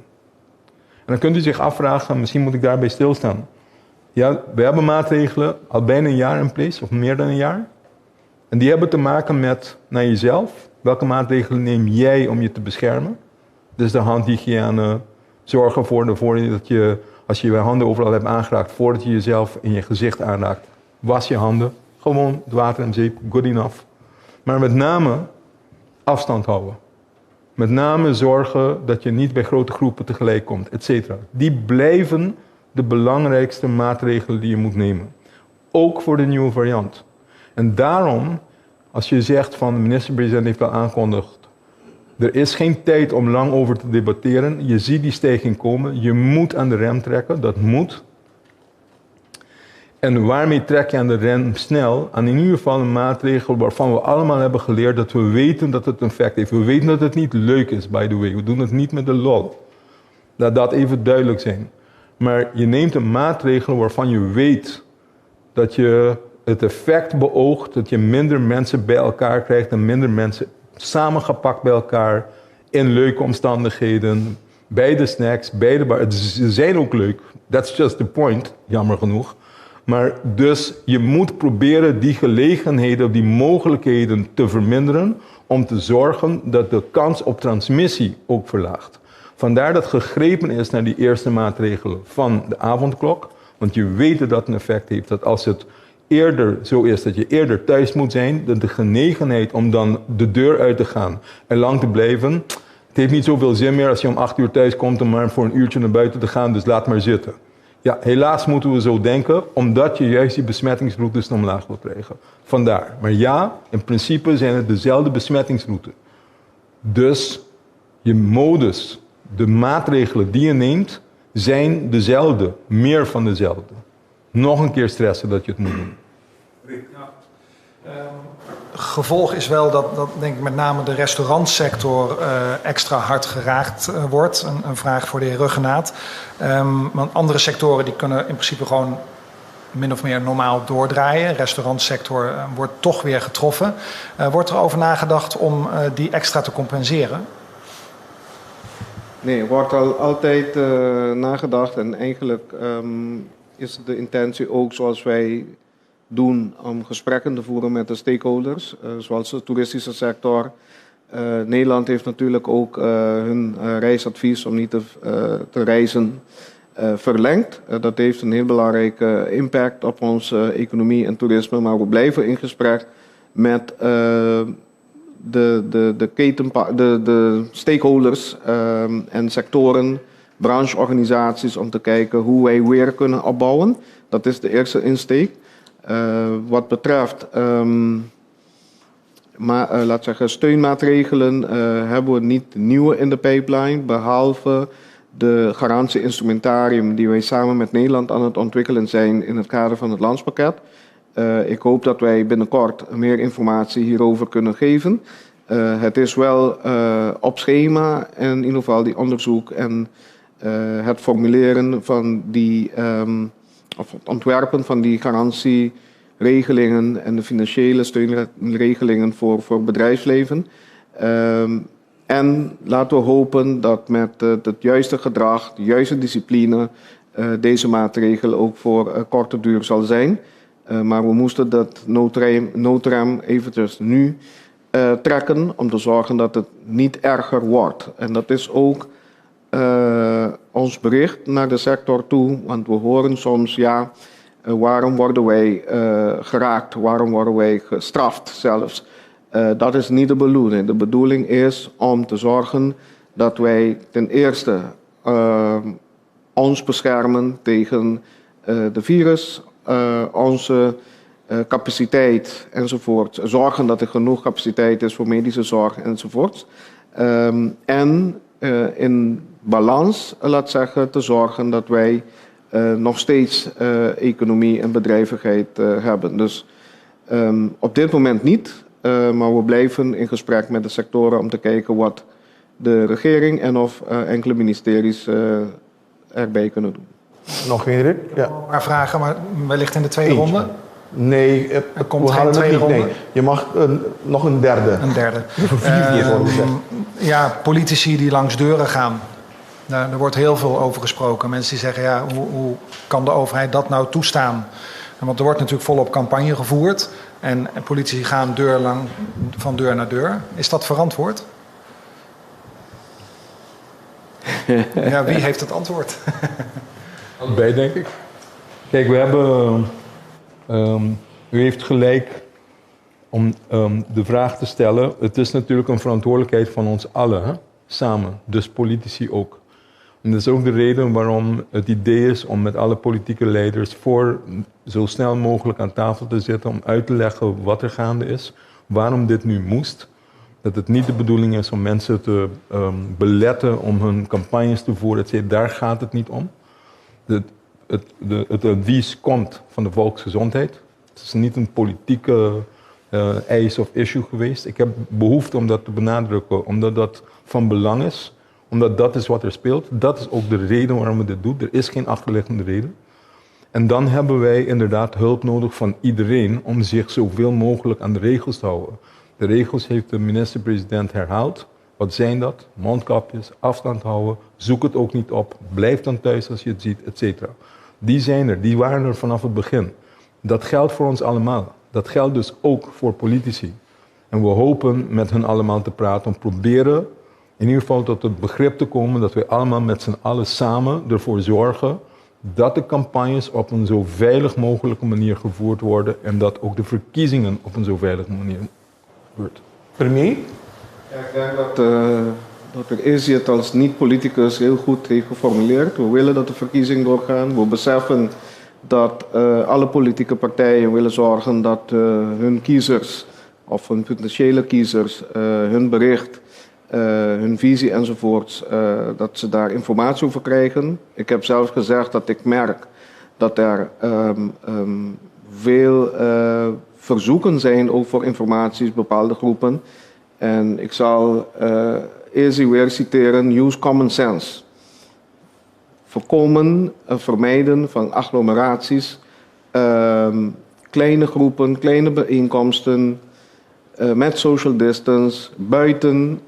En dan kunt u zich afvragen, misschien moet ik daarbij stilstaan. Ja, we hebben maatregelen al bijna een jaar in place, of meer dan een jaar. En die hebben te maken met naar jezelf. Welke maatregelen neem jij om je te beschermen? Dus de handhygiëne, zorg ervoor dat je, als je je handen overal hebt aangeraakt, voordat je jezelf in je gezicht aanraakt, was je handen. Gewoon het water en zeep, good enough. Maar met name afstand houden. Met name zorgen dat je niet bij grote groepen tegelijk komt, et cetera. Die blijven de belangrijkste maatregelen die je moet nemen. Ook voor de nieuwe variant. En daarom, als je zegt van de minister-president heeft al aangekondigd, er is geen tijd om lang over te debatteren. Je ziet die stijging komen. Je moet aan de rem trekken. Dat moet. En waarmee trek je aan de rem snel? Aan in ieder geval een maatregel waarvan we allemaal hebben geleerd dat we weten dat het een effect heeft. We weten dat het niet leuk is, by the way. We doen het niet met de lol. Laat dat even duidelijk zijn. Maar je neemt een maatregel waarvan je weet dat je het effect beoogt dat je minder mensen bij elkaar krijgt en minder mensen samengepakt bij elkaar in leuke omstandigheden, bij de snacks, bij de bar. Ze zijn ook leuk, that's just the point, jammer genoeg. Maar dus je moet proberen die gelegenheden, die mogelijkheden te verminderen om te zorgen dat de kans op transmissie ook verlaagt. Vandaar dat gegrepen is naar die eerste maatregelen van de avondklok. Want je weet dat dat een effect heeft, dat als het eerder zo is dat je eerder thuis moet zijn, dat de genegenheid om dan de deur uit te gaan en lang te blijven, het heeft niet zoveel zin meer als je om 8 uur thuis komt om maar voor een uurtje naar buiten te gaan, dus laat maar zitten. Ja, helaas moeten we zo denken, omdat je juist die besmettingsroutes omlaag wil krijgen. Vandaar. Maar ja, in principe zijn het dezelfde besmettingsroutes. Dus je modus, de maatregelen die je neemt, zijn dezelfde, meer van dezelfde. Nog een keer stressen dat je het moet doen. Ja. Gevolg is wel dat denk ik met name de restaurantsector extra hard geraakt wordt. Een vraag voor de heer Rhuggenaath. Want andere sectoren die kunnen in principe gewoon min of meer normaal doordraaien. De restaurantsector wordt toch weer getroffen. Wordt er over nagedacht om die extra te compenseren? Nee, er wordt al altijd nagedacht en eigenlijk is de intentie ook zoals wij doen om gesprekken te voeren met de stakeholders, zoals de toeristische sector. Nederland heeft natuurlijk ook hun reisadvies om niet te reizen verlengd. Dat heeft een heel belangrijke impact op onze economie en toerisme, maar we blijven in gesprek met de stakeholders en sectoren, brancheorganisaties om te kijken hoe wij weer kunnen opbouwen. Dat is de eerste insteek. Wat betreft laat zeggen, steunmaatregelen hebben we niet nieuwe in de pipeline, behalve de garantie-instrumentarium die wij samen met Nederland aan het ontwikkelen zijn in het kader van het landspakket. Ik hoop dat wij binnenkort meer informatie hierover kunnen geven. Het is wel op schema en in ieder geval die onderzoek en het formuleren van die, of het ontwerpen van die garantieregelingen en de financiële steunregelingen voor bedrijfsleven. En laten we hopen dat met het juiste gedrag, de juiste discipline, deze maatregel ook voor korte duur zal zijn. Maar we moesten dat noodrem eventjes nu trekken om te zorgen dat het niet erger wordt. En dat is ook ons bericht naar de sector toe, want we horen soms, ja, waarom worden wij geraakt, waarom worden wij gestraft zelfs. Dat is niet de bedoeling. De bedoeling is om te zorgen dat wij ten eerste ons beschermen tegen de virus, onze capaciteit enzovoort. Zorgen dat er genoeg capaciteit is voor medische zorg enzovoort. En in balans, laat zeggen, te zorgen dat wij nog steeds economie en bedrijvigheid hebben. Dus op dit moment niet. Maar we blijven in gesprek met de sectoren om te kijken wat de regering en of enkele ministeries erbij kunnen doen. Nog Hendrik? Ja. Maar vragen, maar wellicht in de tweede Eentje. ronde? Nee, het, Er komt we geen halen het tweede niet. ronde? Nee. Je mag nog een derde. Een derde. Vier keer worden gezegd. Ja, politici die langs deuren gaan. Daar wordt heel veel over gesproken. Mensen die zeggen, ja, hoe kan de overheid dat nou toestaan? Want er wordt natuurlijk volop campagne gevoerd. En politici gaan van deur naar deur. Is dat verantwoord? Ja, wie heeft het antwoord? Allebei, denk ik. Kijk, we hebben... u heeft gelijk om de vraag te stellen. Het is natuurlijk een verantwoordelijkheid van ons allen, hè? Samen. Dus politici ook. En dat is ook de reden waarom het idee is om met alle politieke leiders voor zo snel mogelijk aan tafel te zitten om uit te leggen wat er gaande is, waarom dit nu moest. Dat het niet de bedoeling is om mensen te beletten om hun campagnes te voeren, et cetera. Daar gaat het niet om. Het advies komt van de volksgezondheid. Het is niet een politieke eis of issue geweest. Ik heb behoefte om dat te benadrukken, omdat dat van belang is. Omdat dat is wat er speelt. Dat is ook de reden waarom we dit doen. Er is geen achterliggende reden. En dan hebben wij inderdaad hulp nodig van iedereen om zich zoveel mogelijk aan de regels te houden. De regels heeft de minister-president herhaald. Wat zijn dat? Mondkapjes, afstand houden, zoek het ook niet op, blijf dan thuis als je het ziet, et cetera. Die zijn er, die waren er vanaf het begin. Dat geldt voor ons allemaal. Dat geldt dus ook voor politici. En we hopen met hen allemaal te praten om proberen in ieder geval tot het begrip te komen dat wij allemaal met z'n allen samen ervoor zorgen dat de campagnes op een zo veilig mogelijke manier gevoerd worden en dat ook de verkiezingen op een zo veilige manier gebeurt. Premier? Ja, ik denk dat dokter Izzy het als niet-politicus heel goed heeft geformuleerd. We willen dat de verkiezingen doorgaan. We beseffen dat alle politieke partijen willen zorgen dat hun kiezers of hun potentiële kiezers hun bericht, hun visie enzovoorts, dat ze daar informatie over krijgen. Ik heb zelf gezegd dat ik merk dat er veel verzoeken zijn ook voor informaties, bepaalde groepen. En ik zal Izzy weer citeren, use common sense. Voorkomen en vermijden van agglomeraties, kleine groepen, kleine bijeenkomsten, met social distance, buiten,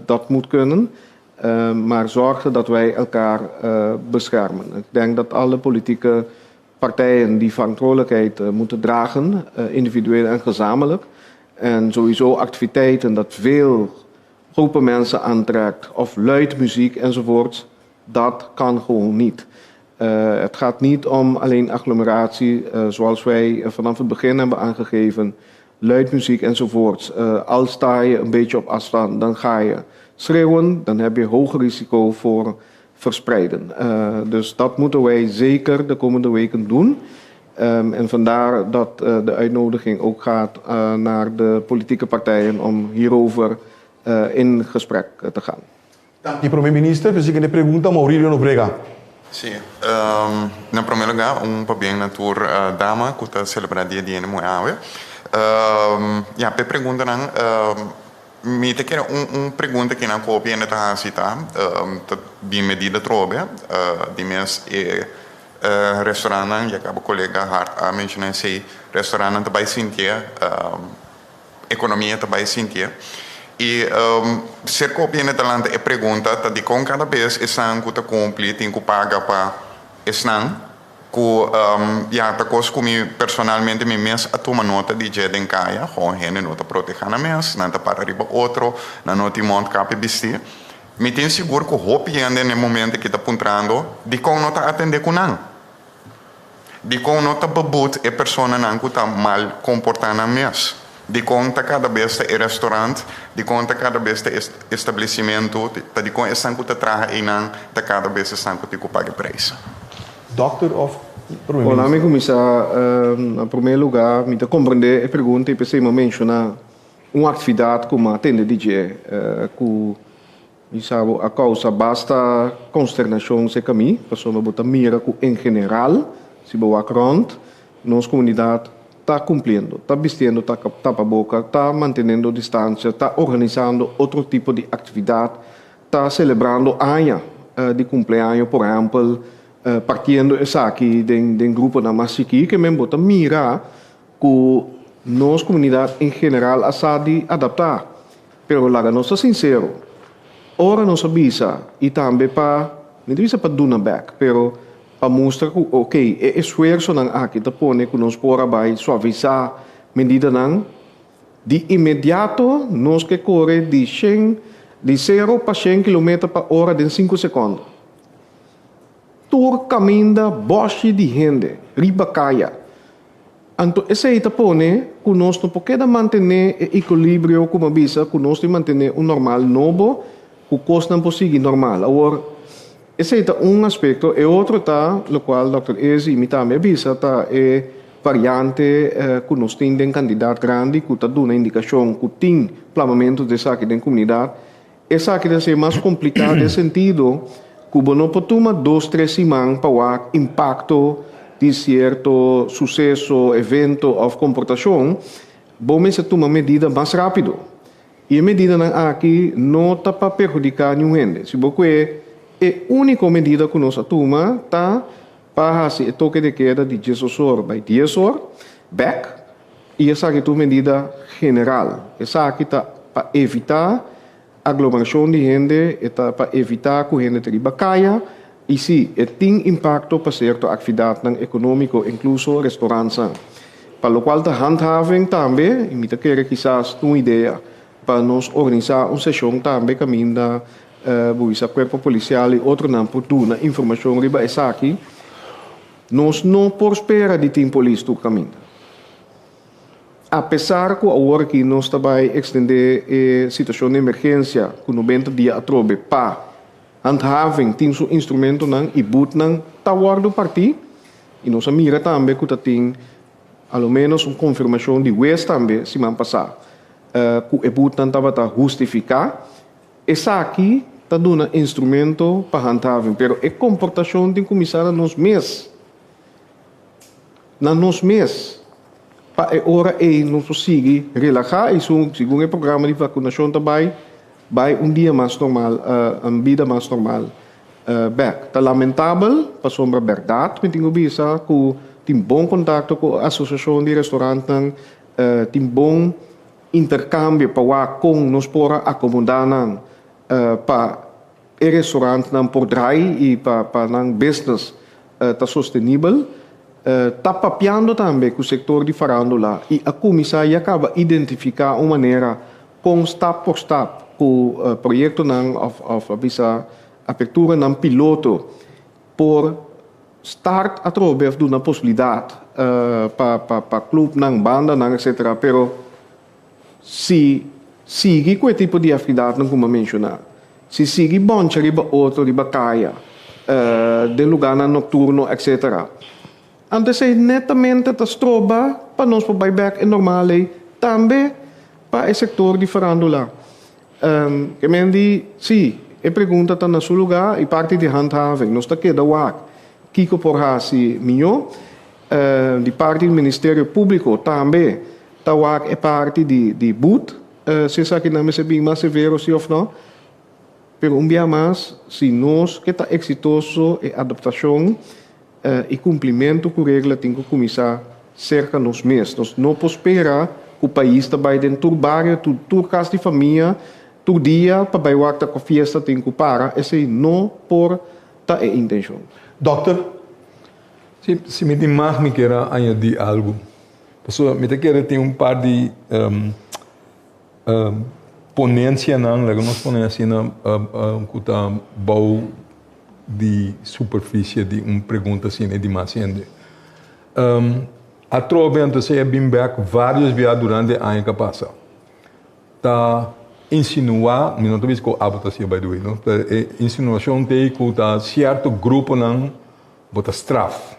dat moet kunnen. Maar zorgen dat wij elkaar beschermen. Ik denk dat alle politieke partijen die verantwoordelijkheid moeten dragen, individueel en gezamenlijk. En sowieso activiteiten dat veel groepen mensen aantrekt, of luid muziek enzovoorts, dat kan gewoon niet. Het gaat niet om alleen agglomeratie, zoals wij vanaf het begin hebben aangegeven, luid muziek enzovoorts. Al sta je een beetje op afstand, dan ga je schreeuwen, dan heb je hoger risico voor verspreiden. Dus dat moeten wij zeker de komende weken doen. En vandaar dat de uitnodiging ook gaat naar de politieke partijen om hierover in gesprek te gaan. Dank u, premier minister. De siguiente pregunta, Maurilio Nobrega. Sí, na promé lugá, un pabien na tur dama ku ta selebrá dia di hende muhé awe. Ja, p'e preguntanan, mi ta kere un pregunta ku nan kopi hende ta hasi ta, ta bin medida trobe, di mes e restaurantnan, ya kaba kolega Hart a menshoná esei, restaurantnan ta bai sintié, ekonomia ta bai sintié. I ser kopi hende ta lanta e pregunta ta dikon kada bes esnan ku ta kumpli tin ku paga pa esnan ku ya ta kos ku mi personalmente mi mes a tuma nota di dje den kaya, gewoon hende no ta protehá nan mes, nan ta para riba otro, nan no tin mondkapje bistí. Mi tin sigur ku hopi hende na e momento aki ta puntrando dikon no ta atendé ku nan, dikon no ta beboet e personanan ku ta mal komportá nan mes, dikon ta kada bes ta e restaurant, dikon ta kada bes ta e establesimentu, ta dikon esnan ku ta traha einan ta kada bes esnan ku tin ku paga e prijs. Dokter of prome Bon, minister? mi kuminsá na promé lugá mi ta komprendé e pregunta i p'esei mi a menshoná un aktividat ku mi a tende di dje ku mi sa bo a kousa basta konsternashon serka mi, pasobra bo ta mira ku en general si bo wak rònt nos komunidat ta kumpliendo, ta bistiendo tapaboka, ta manteniendo distansia, ta organisando otro tipo di aktividat, ta selebrando aña di kumpleaño por ehèmpel, partiendo esaki den den gruponan mas chikí, ke men bo ta mira ku nos komunidat en general a sa di adaptá. Pero laga nos ta sinsero, ora nos a bisa i tambe pa, mi ta bisa pa duna bèk, pero pa mustra ku ok, e esfuersonan aki ta pone ku nos por a bai suavisá medidanan, di inmediato nos ke kore di shen, di sero pa shen kilometer pa ora den sinku sekònde. Tur kaminda bòshi di hende riba kaya. Anto esei ta pone ku nos no por keda mantené e ekulibrio ku mi a bisa ku nos tin mantené un normal nobo ku kosnan por sigui normal. Awor, esei ta un aspekto. E otro ta, lokual dòkter Ezi i mi tambe a bisa, ta e variante ku nos tin den kantidat grandi ku ta duna indikashon ku tin plamamentu di esaki den komunidat. Esaki ta ser mas kompliká den sentido ku bo no por tuma dos tres siman pa wak impakto di sierto suseso, evento òf komportashon, bo mester tuma medida mas rápido. I e medidanan aki no ta pa perhudiká niun hende. Si bo kue e úniko medida ku nos a tuma ta pa hasi e toke de keda di diesdos or bai dies or bèk I esaki ta un medida general. Esaki ta pa evitá aglomerashon di hende, e ta pa evitá ku hende ta riba kaya, i sí, e tin impakto pa sierto aktividatnan ekonómiko, inkluso restorantnan. Pa lokual ta handhaving tambe, i mi ta kere kisas ta un idea pa nos organisá un seshon tambe kaminda bo bisa kuerpo polisial i otronan por duna informashon riba esaki. Nos no por spera di tin polis tur kaminda. Apesar ku awor aki nos ta bai ekstendé e situashon di emergensia ku nobenta dia atrobe pa handhaving tin su instrumentonan i butnan ta wòrdu partí i nos a mira tambe ku ta tin a lo ménos un konfirmashon di wes tambe siman pasá ku e butnan tabata hustifiká. Esaki ta duna instrumento pa handhaving, pero e komportashon tin kuminsá na nos mes. Na nos mes. Pa e ora ei nos por sigui relahá i segun e programa di vakunashon ta bai, bai un dia mas normal, un bida mas normal bèk. Ta lamentabel, pasobra bèrdat mi tin ku bisa ku tin bon kontakto ku asosiashon di restorantnan, tin bon Interkambio pa wak kon nos por a akomodá nan pa e restaurantnan por drai i pa pa nan business ta sostenibel. Ta papiando tambe ku sektor di farándula i a kuminsá ya kaba identifiká un manera kon stap por stap ku proyektonan òf òf a bisa aperturanan piloto por start atrobe of duna posibilidad pa pa pa clubnan, bandanan etcetera pero si sigui cu e tipo di actividadnan cu mi a menciona, si sigui boncha riba otro riba caya, den lugarnan nocturno etcetera, anto esey netamente ta stroba pa nos por bay bek e normal ey tambe pa e sector di farandula. Ke men di, Sí, e pregunta ta na su lugá i parti di handhaving. Nos ta keda wak kiko por hasi mihó. Di parti di Ministerio Públiko tambe ta wak e parti di but, si esakinan mester bin mas severo si òf nò. Pero un bia mas, si nos ke ta eksitoso e adaptashon E kumplimentu ku regla tin ku kuminsá serka nos mes. Nos no por spera ku pais ta bai den tur bario, tur tur kas di famia, tur dia pa bai wak ta ku fiesta tin ku para. Esei no por ta e intenshon. Dòkter, si si mi tin mag mi kier a añadí algu. Pasobra mi ta kere tin un par di Ponencianan, laga nos pone asina, cu ta bou di superficie di un pregunta asina di mas hende. Atrobe anto esey a bin bek varios bia durante e aña cu a pasa. Ta insinua, mi no ta bisa cu abo ta hacié by the way, no, pero e insinuacion ta ey cu ta cierto gruponan bo ta straf,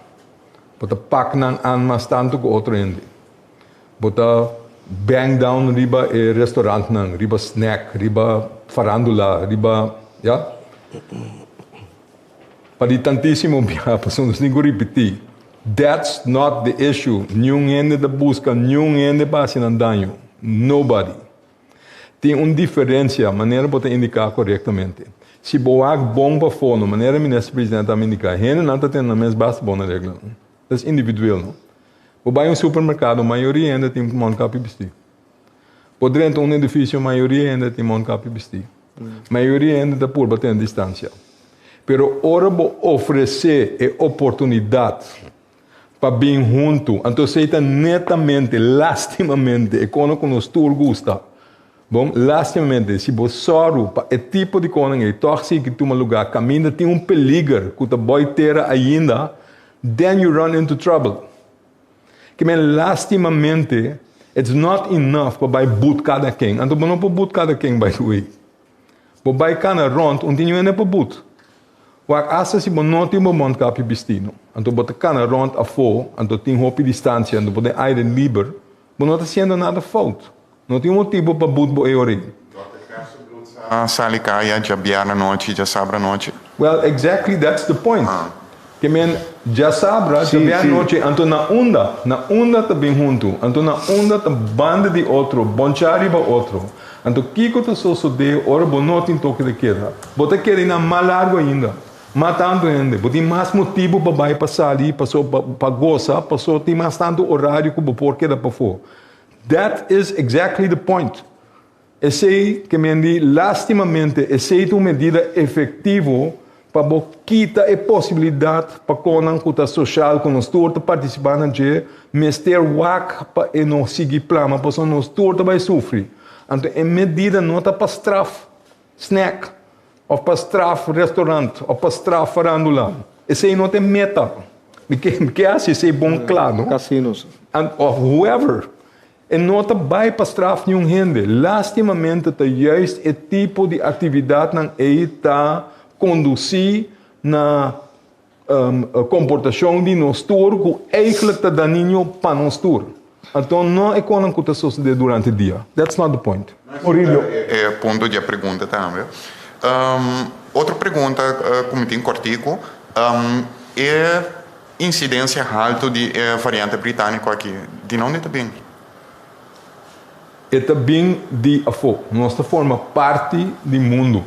bo ta pak nan an mas tanto cu otro hende. Bo ta bang down riba e restaurantnan, riba snack, riba farandula, riba, ya. Pa di tantisimo biaha, pasobra nos tin ku ripití. That's not the issue. Niun hende ta buska niun hende pa hasi nan daño. Nobody. Tin un diferencia, manera bo ta indica corectamente. Si bo wak bon pafó, no manera Minister President a indica, hendenan ta tene nan mes basta bon na reglanan. Tas individueel, no? Bo bai un supermercado, mayoria hende tin mondkapje bisti. Bo drenta un edificio, mayoria hende tin mondkapje bisti. Mayoria hende ta purba tene distancia. Pero ora bo ofrece e oportunidad pa bin huntu, anto esey ta netamente, lastimamente, e kono ku nos tur gusta. Bon, lastimamente, si bo sòru pa e tipo di konan ei tòg sigui tuma lugá kaminda tin un peliger ku ta bòi tera ainda, then you run into trouble. Ke men lastimamente, it's not enough pa bai but kada ken. Anto bo no por but kada ken, by the way. Bo bai kana rònt, un tin hende pa but. Wak asta si bo no tin bo mondkapje bistí, no. Anto bo ta kana rònt afó, anto tin hopi distansia, anto bo den aire liber, bo no ta hasiendo nada fout. No tin motibu pa but bo e ora ei. Dòkter Gerstenbluth sa sali kaya djabièrnè anochi, djasabra anochi? Well, exactly that's the point. Ke men djasabra, djabièrnè anochi, anto na unda? Na unda ta bin huntu? Anto na unda ta banda di otro, bonchá riba otro? Anto kiko ta sosodé ora bo no tin toke de keda? Bo ta keda einan mas largu ainda, mas tantu hende. Bo tin mas motibu pa bai pa sali, paso pa gosa, paso tin mas tantu orario ku bo por keda pafó. That is exactly the point. Esei ke men di lastimamente esei ta un medida efektivo pa bo kita e posibilidat pa konan ku ta soshal ku nos tur ta partisipá na dje mester wak pa e no sigui plama pasobra nos tur ta bai sufri. Anto e medida no ta pa straf snack òf pa straf restaurant òf pa straf farándula. Esei no ta e meta. Mi ke mi ke hasi esei bon kla no. Casinos. Òf whoever. E no ta bai pa straf niun hende. Lastimamente ta juist e tipo di actividadnan ei ta conduci na comportacion di nos tur cu eigenlijk ta daninho pa nos tur. Anto no e conan cu ta sosode durante dia. That's not the point. Murillo. E punto di e pregunta tambe. Otro pregunta cu mi tin cortico, e Insidensia haltu di e variante britániko aki, di nonde ta bin? E ta bin di afó. Nos ta forma parti di mundu.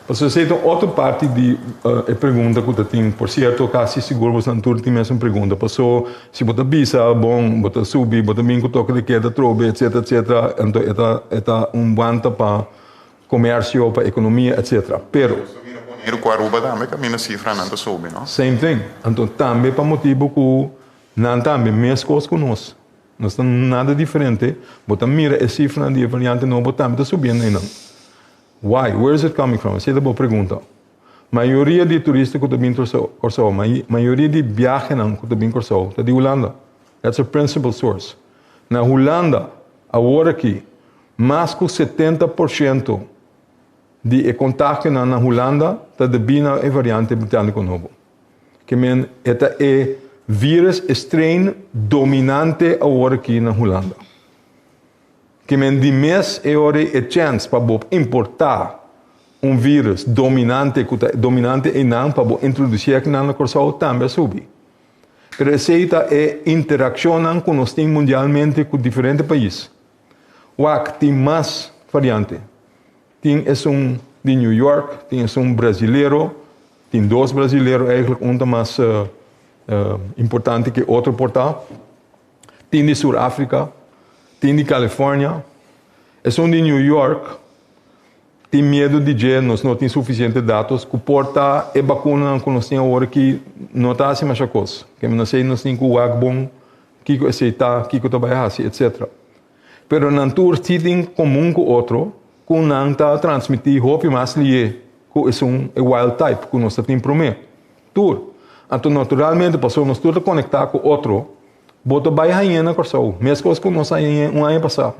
Pasobra esei ta un otro parti di e pregunta ku ta tin. Por sierto, kasi sigur boso tur tin mesun pregunta. Paso si bo ta bisa, bon, bo ta subi, bo ta bin ku toke di keda atrobe, etsetera, etsetera, anto e ta e ta un wanta pa Comercio, pa economia, etc. Pero. Nos ta mira Boneiru cu Aruba tambe caminda cifranan ta subi, no? Same thing. Anto tambe pa motibo cu nan tambe mescos cu nos. Nos ta nada diferente. Bo ta mira e cifranan di e variante nobo tambe ta subiendo eynan. Why? Where is it coming from? Esey ta bo pregunta. Mayoria di turista cu ta bin Corsou, mayoria di biahenan cu ta bin Corsou ta di Hulanda. That's a principal source. Na Hulanda, awor aki, Mas ku 70% di e kontagionan na Hulanda ta debí na e variante britániko nobo. Ke men e ta e vírus, e strain dominante awor aki na Hulanda. Ke men di mes e ora ei e chèns pa bo importá un vírus dominante ku ta dominante einan pa bo introdusí akinan na Kòrsou tambe a subi. Pero esei ta e interakshonnan ku nos tin mundialmente ku diferente pais. Wak, tin mas variante. Tin esun di New York, tin esun brazilero, tin dos brazilero eigenlijk, un ta mas importante ke otro por ta. Tin di Sur Afrika, tin di California. Esun di New York tin miedu di dje, nos no tin sufisiente datos ku por ta e bakunanan ku nos tin awor aki no ta hasi masha kos. Ke no sei nos tin ku wak bon Kiko esei ta, kiko ta bai hasi, etc. Pero nan tur si tin komun ku otro ku nan ta transmití hopi mas lié ku esun e wild type ku nos ta tin promé. Tur. Anto naturalmente pasobra nos tur ta konektá ku otro, bo ta bai hañ'é na Kòrsou, meskos ku nos a hañ'é un aña pasá.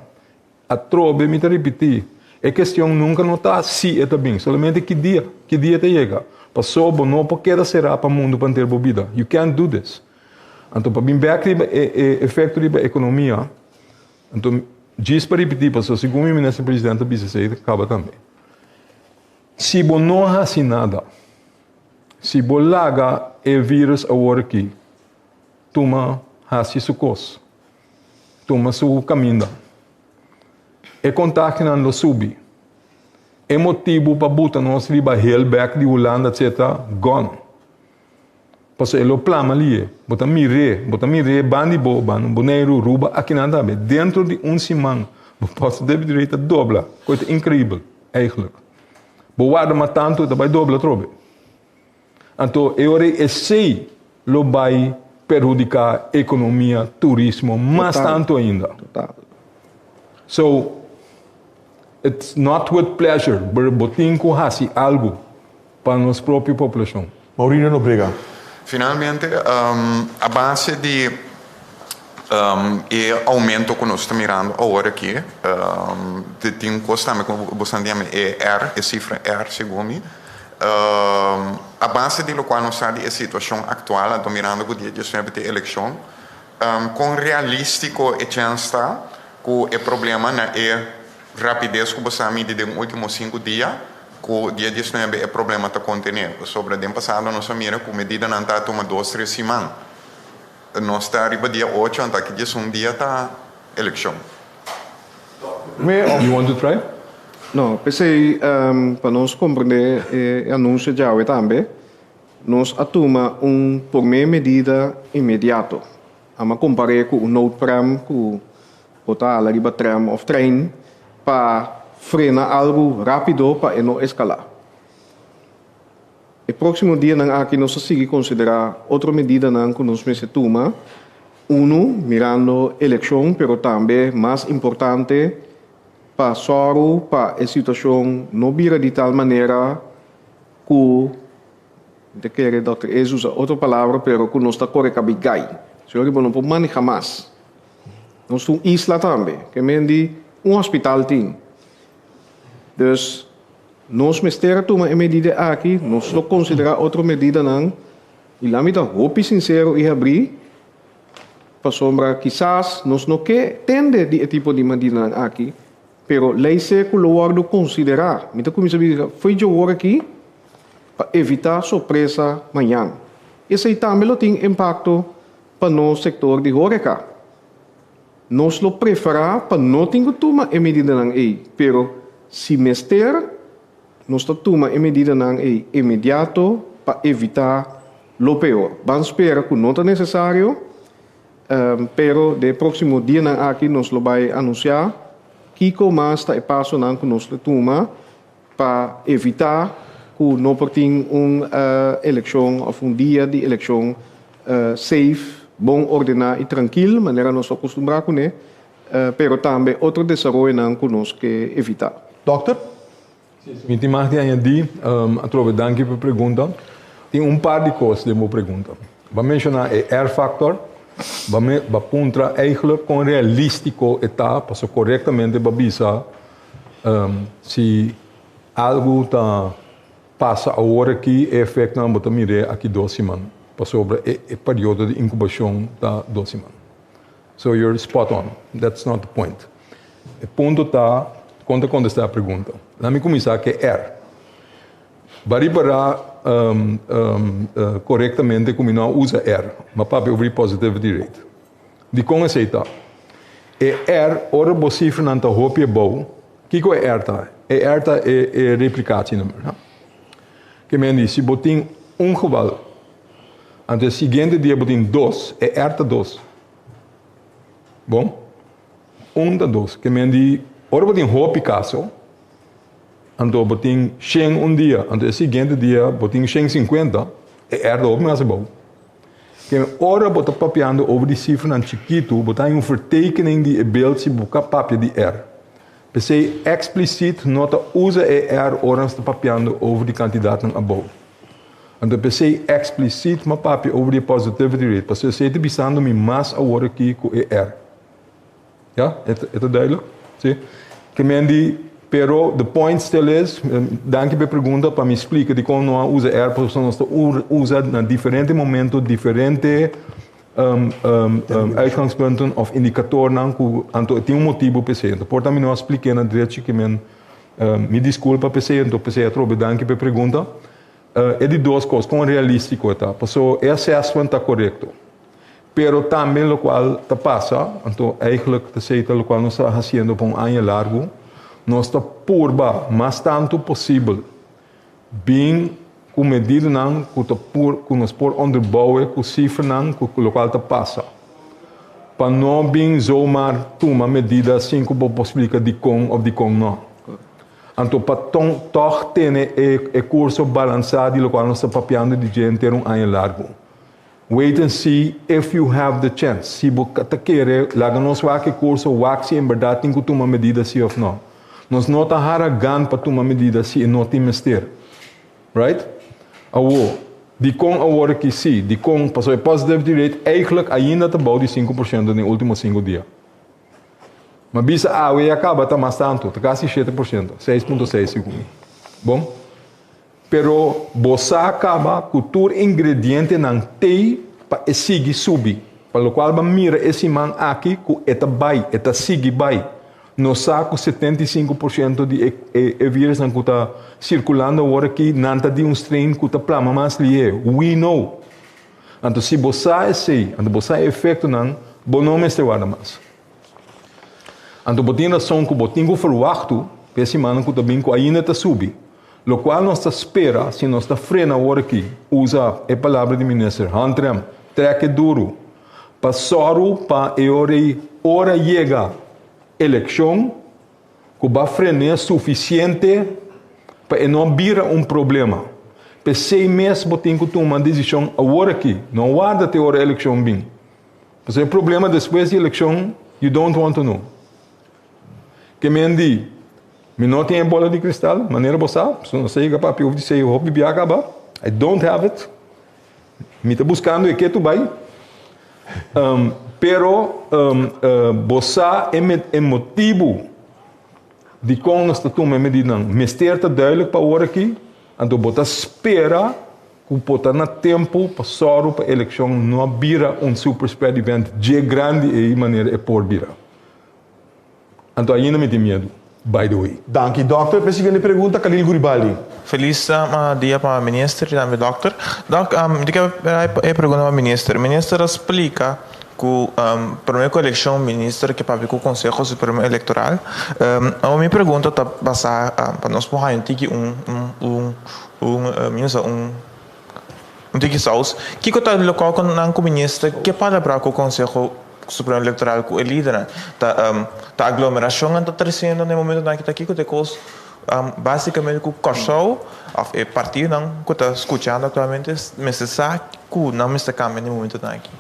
Atrobe mi ta ripití, e kestion nunka no ta si e ta bin, solamente ki dia, ki dia e ta yega. Pasobra bo no por keda será pa mundu pa henter bo bida. You can't do this. Anto pa bin bek riba e e efekto riba ekonomia, anto djis pa ripití pasobra segun mi minister presidente a bisa esei ta kaba tambe. Si bo no hasi nada, si bo laga e virus awor aki. tuma hasi su kos, tuma su kaminda. E kontagionan lo subi. E motibu pa buta nos riba heel bek di Hulanda etc. Gone. Pasobra e lo plama lié. Bo ta mir'é, bo ta mir'é ban di bo, ban Boneiru, Ruba, akinan tambe. Dentro di un siman bo positivity rate ta dobla. Koe ta increibel, eigenlijk. Bo warda mas tantu e ta bai dobla atrobe. Anto e ora ei esei lo bai perhudiká ekonomia, turismo mas tantu ainda. So, it's not with pleasure, but bo tin ku hasi algu pa nos propio populashon. Maurino Nobrega. Finalmente, a base di e aumento ku nos ta mirando awor aki, tin un kos tambe ku bo san yama e R, e sifra R segun mi, A base di lokual nos sa di e situashon aktual, anto mirando ku dia diesnuebe ta e elekshon, kon realístiko e chèns ta ku e problema na e rapides ku bo sa midi den último sinku dia, ku dia diesnuebe e problema ta kontené? Pasobra den pasado nos a mira ku medidanan ta tuma dos, tres siman. Nos ta riba dia ocho, anto aki diesun dia ta elekshon. You want to try? No, p'esei pa nos komprendé e anunsio djawe tambe, nos a tuma un promé medida inmediato. Amo a kompar'é ku un noodprem ku bo ta hala riba trèm òf trein pa frena algu rápido pa e no eskalá. E próksimo dianan aki nos ta sigui konsiderá otro medidanan ku nos mester tuma, unu, mirando elekshon, pero tambe mas importante pa sòru pa e situashon no bira di tal manera ku, mi ta kere dòkter Ees usa otro palabra, pero ku nos ta kore kabi gai. Señor riba no por maneha mas. Nos ta un isla tambe, ke men di un hospital tin. Dus. Nos mester a tuma e medida aki, nos lo konsiderá otro medidanan i la mi ta hopi sinsero i habrí pasobra kisas nos no ke tende di e tipo di medidanan aki, pero lei seku lo wòrdu konsiderá. Mi ta kuminsá bisa fo'i djowor aki pa evitá sorpresa mañan. Esei tambe lo tin impakto pa nos sektor di hóreka. Nos lo preferá pa no tin ku tuma e medidanan ei, pero si mester, nos ta tuma e medidanan ei inmediato pa evitá lo peor. Ban spera ku no ta nesesario, pero den e próksimo dianan aki nos lo bai anunsiá kiko mas ta e pasonan ku nos lo tuma pa evitá ku no por tin un elekshon òf un dia di elekshon safe, bon ordená i trankil manera nos ta akustumbrá kuné, pero tambe otro desaroyonan ku nos ke evitá. Dòkter? Mi tin mas di añadí. Atrobe danki pa e pregunta. Tin un par di kos den bo pregunta. Bo a menshoná e R-factor, bo a puntra eigentlik kon realístiko e ta, pasobra korektamente bo a bisa Si algu ta pasa awor aki, e efectonan bo ta mir'é aki dos siman, pasobra e periodo di incubacion ta dos siman. So you're spot on, that's not the point. E punto ta, con ta contesta e pregunta? Laat mi cuminsa cu e R. Bo a ripara corectamente cu mi no a usa R, mi a papia over di positivity rate. Dikon esei ta? E R, ora bo sifranan ta hopi abou, kiko e R ta? E R ta e e replikatienumer, ha? Ke men di, si bo tin un geval, anto e siguiente dia bo tin dos, e R ta dos. Bon? Un ta dos. Ke men di, ora bo tin hopi kaso, anto bo tin shen un dia, anto e siguiente dia bo tin shen sinkuenta, e R ta hopi mas abou. Kende ora bo ta papiando over di sifranan chikitu, bo ta haña un vertekening di e beeld si bo ka papia di R. P'esei eksplisit no ta usa e R ora nos ta papiando over di kantidatnan abou. Anto p'esei eksplisit m'a papia over di e positivity rate, pasobra esei ta bisando mi mas awor aki ku e R. Ja, e ta duidelijk? Si. Ke men di, pero the point still is, danki pa e pregunta pa mi splika dikon no a usa R, pasobra nos ta usa na diferente momento diferente uitgangspunten of indikatornan ku anto e tin un motibu pa esei. Anto por ta mi no a splik'é na drechi ke men mi diskulpa pa esei, anto p'esei atrobe danki pa e pregunta. E di dos kos, kon realístiko e ta? Pasobra e assessment ta korekto. Pero tambe lokual ta pasa, anto eigenlijk ta esei ta lokual nos ta hasiendo pa un aña largu, nos ta purba mas tantu posibel bin ku medidanan ku ta por ku nos por onderbouwe ku sifranan ku lokual ta pasa. Pa no bin zomaar tuma medida sin ku bo por splika dikon òf dikon no. Anto pa tòg tene e kurso balansá di lokual nos ta papiando di dje henter un aña largu. Wait and see if you have the chance. Si bo ta kere, laga nos wak e kurso, wak si en bèrdat tin ku tuma medida si òf no. Nos no ta haragan pa tuma medida si e no tin mester. Right? Awor, dikon awor aki si? Dikon? Pasobra e positivity rate eigenlijk ainda ta bou di 5% den último sinku dia. Ma bisa awe ya kaba ta mas tantu, ta kasi 7%, 6.6 segun mi. Bon? Pero bo sa kaba ku tur ingredientenan tei pa e sigui subi, pa lokual bo mira e siman aki ku e ta bai, e ta sigui bai. Nos sa ku 75% di e e virusnan ku ta sirkulando awor aki nan ta di un strain ku ta plama mas lihé. We know. Anto si bo sa esei, anto bo sa e efektonan, bo no mester warda mas. Anto bo tin rason ku bo tin ku ferwachtu pa e simannan ku ta bin ku ainda ta subi. Lokual nos ta spera si nos ta frena awor aki, usa e palabra di minister, handrem, trek e duru, pa sòru pa e ora ei ora yega elekshon ku ba fren'é sufisiente pa e no bira un problema. P'esei mes bo tin ku tuma desishon awor aki, no warda te ora elekshon bin. Pasobra e problema despues di elekshon, you don't want to know. Ke men di, Mi no tin e bola di kristal, manera bo sa, pasobra nos a yega papia hopi di sei hopi bia kaba. I don't have it. Mi ta buskando e ketu bai. Um, pero um, uh, bo sa e, me, e motibu di kon nos ta tuma e medidanan. Mester ta duidelijk pa ora aki, anto bo ta spera ku por ta na tempu pa sòru pa elekshon no a bira un super spread event dje grandi ei manera e por bira. Anto ainda mi tin miedu, by the way. Danki Dòkter. P'e siguiente pregunta Khalil Guribaldi. Felis dia pa minister y tambe dokter. Dok, mi ta kier e pregunta pa minister. Minister a splica cu prome cu eleccion minister ke papia cu Conseho Supremo Electoral. Awor mi pregunta ta basa pa nos por haya un tiki un un un mi no sa un un tiki saus. Kico ta locual cu nan cu minister ke palabra cu Conseho Supremo Electoral cu e lidernan? Ta ta aglomeracionnan ta treciendo na e momentonan aki ta kico ta e cos basicamente cu Kòrsou of e partidonan cu ta scuchando actualmente mester sa cu nan mester cambia na e momentonan aki?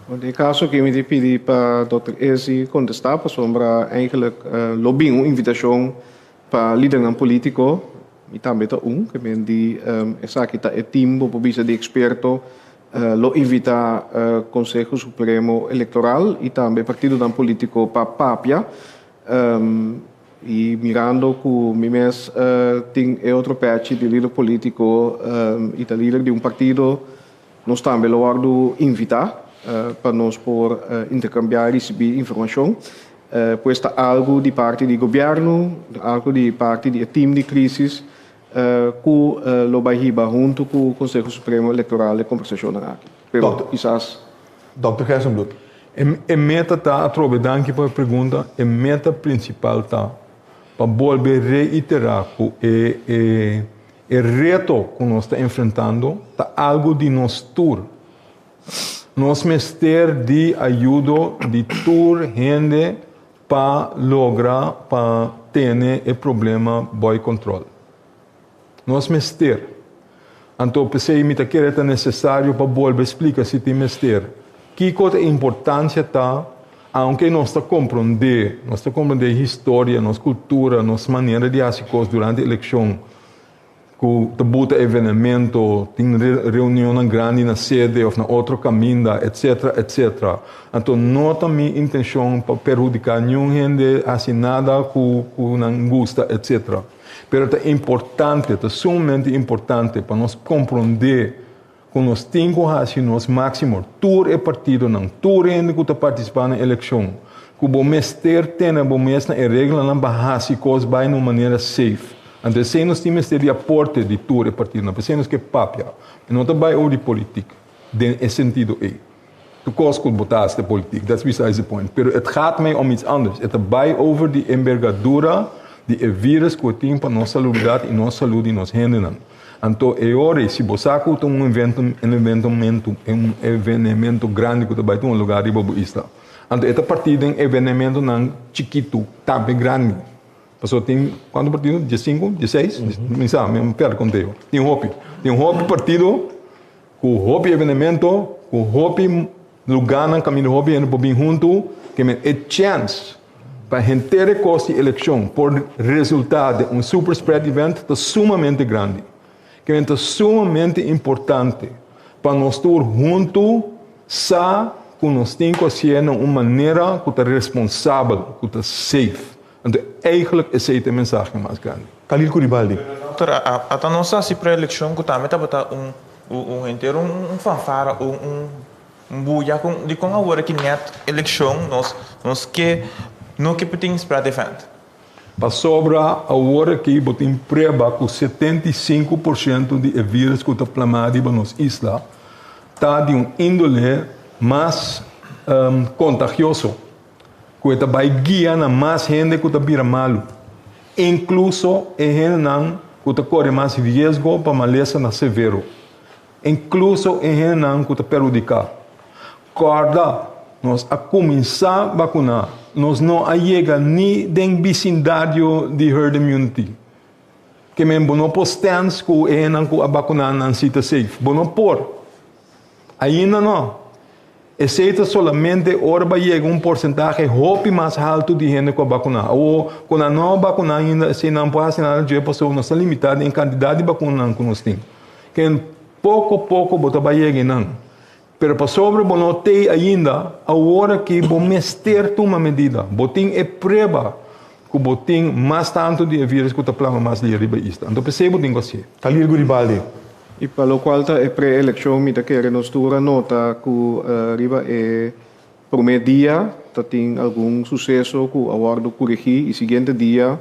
Bon, den e caso aki mi ta pidi pa Dòkter Ezi contesta pasobra eigenlijk lo bin un invitacion pa lidernan politico, mi tambe ta un, ke men di esaki ta e team bo por bisa di experto lo invita Conseho Supremo Electoral y tambe partidonan politico pa papia. Y mirando cu mi mes tin e otro pechi di lider politico y ta lider di un partido, nos tambe lo wordo invita pa nos por intercambia y ricibi informacion. Pues ta algo di parti di gobierno, algo di parti di e team di crisis cu lo bay hiba hunto cu Conseho Supremo Electoral e conversacionnan aki. Pero kisas. Dòkter Gerstenbluth. E meta ta, atrobe danki pa e pregunta, e meta principal ta pa bolbe reitera cu e e e reto cu nos ta enfrentando ta algo di nos tur. Nos mester di ayudo di tur hende pa logra pa tene e problema boy control. Nos mester. Anto p'esei mi ta kere ta necesario pa bolbe splica si tin mester. Kico ta e importancia ta, aunke nos ta compronde, nos ta compronde historia, nos cultura, nos manera di haci cos durante eleccion, ku ta buta evenemento, tin reunionnan grandi na sede òf na otro kaminda, etsetera, etsetera. Anto no ta mi intenshon pa perhudiká niun hende hasi nada ku ku nan gusta, etsetera. Pero ta importante, ta sumamente importante pa nos komprondé ku nos tin ku hasi nos máksimo, tur e partidonan, tur hende ku ta partisipá na elekshon, ku bo mester tene bo mes na e reglanan pa hasi kos bai na un manera safe. Anto esei nos tin mester di aporte di tur e partidonan, p'esei nos ke papia. E no ta bai over di politik den e sentido ei. Tur kos ku bo ta hasi ta politiek, that's besides the point. Pero het gaat mij om iets anders. E ta bai over di enbergadura di e virus ku e tin pa nos salubridat i nos salud di nos hendenan. Anto e ora ei, si bo sa ku ta un evento, un eventomento, un evenemento grandi ku ta bai tuma lugar riba bo isla, anto e ta partí den evenementonan chikitu, tambe grandi. Pasobra tin kuantu partido? Diesinku? Dieseis? Mi sa, mi a pèrdè konteo. Tin hopi. Tin hopi partido ku hopi evenemento, ku hopi lugánan kaminda hopi hende por bin huntu, ke men e chèns pa henter e kos di elekshon por resultá den un super spread event ta sumamente grandi. Ke men ta sumamente importante pa nos tur huntu sa ku nos tin ku hasié na un manera ku ta responsabel, ku ta safe. Anto eigenlijk esei ta e mensahe mas grandi. Khalil Coulibaly. Dokter, ata nos a hasi pre-elekshon ku tambe tabata un un henter un fanfara, un un buya kon dikon awor aki nèt elekshon nos nos ke no ke tin spread event? Pasobra awor aki bo tin prueba ku 75% di e virus ku ta plamá riba nos isla ta di un índole mas kontagioso. Ku e ta bai guia na mas hende ku ta bira malu, inkluso e hendenan ku ta kore mas riesgo pa malesanan severo, inkluso e hendenan ku ta perhudiká. Kòrda, nos a kuminsá bakuná, nos no a yega ni den bisindario di herd immunity. Ke men bo no por stèns ku e hendenan ku a bakuná nan si ta safe. Bo no por. Ainda no. Esei ta solamente ora bo a yega un porsentahe hopi mas haltu di hende ku a bakuná. Awor, ku nan no a bakuná ainda, esei nan por hasi nada dje pasobra nos ta limitá den e kantidat di bakunanan ku nos tin. Ken poko poko bo ta bai yega einan. Pero pasobra bo no tei ainda, awor aki bo mester tuma medida. Bo tin e prueba ku bo tin mas tantu di e virus ku ta plama mas dia riba e isla. Anto p'esei bo tin ku hasié. Khalil Guribaldi. I pa lokual ta e pre-elekshon mi ta kere nos tur a nota ku riba e promé dia ta tin algun suseso ku a wòrdu kurigí i siguiente dia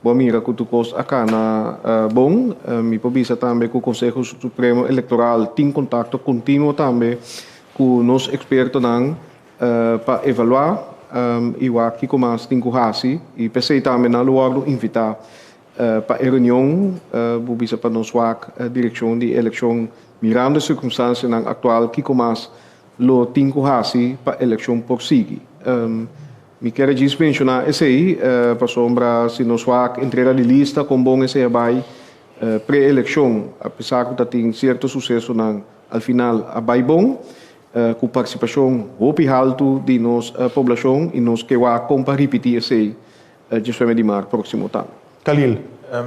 bo a mira ku tur kos a kana bon. Mi por bisa tambe ku Konseho Supremo Elektoral tin kontakto kontinuo tambe ku nos ekspertonan pa evaluá i wak kiko mas tin ku hasi i p'esei tambe nan lo wòrdu invitá pa e reunion. Bo bisa pa nos wak direkshon di elekshon mirando e sirkunstansianan aktual kiko mas lo tin ku hasi pa elekshon por sigui. Mi kier a djis menshoná esei pasobra si nos wak entrega di lista kon bon esei a bai pre-elekshon apesar ku ta tin sierto susesonan al final a bai bon. Ku partisipashon hopi haltu di nos poblashon i nos ke wak kon pa ripití esei djesnuebe di mart próksimo tambe. Khalil.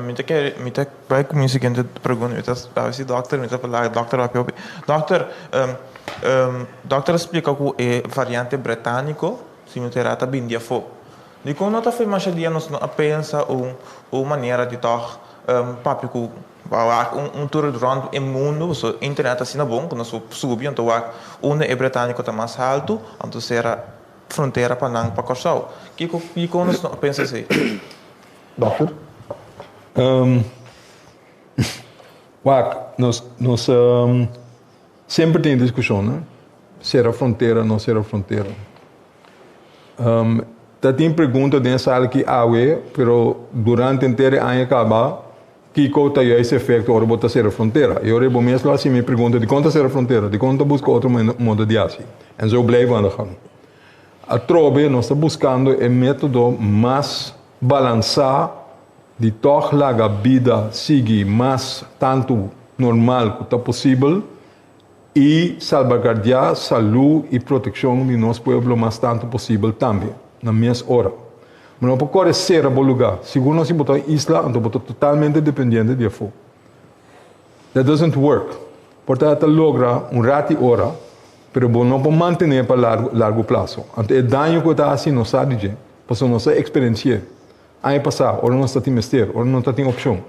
Mi ta kere, mi ta bai ku mi siguiente pregunta. Mi ta a si dòkter, mi ta laga dòkter papia hopi. Dòkter, dòkter a splika ku e variante bretániko, si mi ta erá, ta bini di afó. Dikon no ta afirmá masha dia nos no a pensa un un manera di tòg papia ku wak un un tur rònt e mundu pasobra internet ta asina bon ku nos por subi anto wak unda e bretániko ta mas haltu anto sera frontera pa nan pa Kòrsou. Kiko dikon nos no a pensa esei? Dòkter? Wak nos nos semper tin e diskushon no sera frontera no sera frontera. Ta tin pregunta den e sala aki awe, pero durante henter e aña kaba, kiko ta juist efekto ora bo ta sera frontera? I ora bo mes lo hasi mi pregunta, dikon ta sera frontera? Dikon ta buska otro modo di hasi? En zo blijven we aan de gang. Atrobe nos ta buskando e metodo mas balansá di tòg laga bida sigui mas tantu normal ku ta posibel, I salbagardiá salú i protekshon di nos pueblo mas tantu posibel tambe, na mes ora. Bo no por kore sera bo lugá. Sigur no si bo ta un isla, anto bo ta totalmente dependiente di afó. That doesn't work. Por ta ta logra un rat di ora, pero bo no por mantené pa largu largu plaso. Anto e daño ku e ta hasi nos sa di dje, pasobra nos a eksperensi'é aña pasá ora nos ta tin mester, ora no ta tin opshon.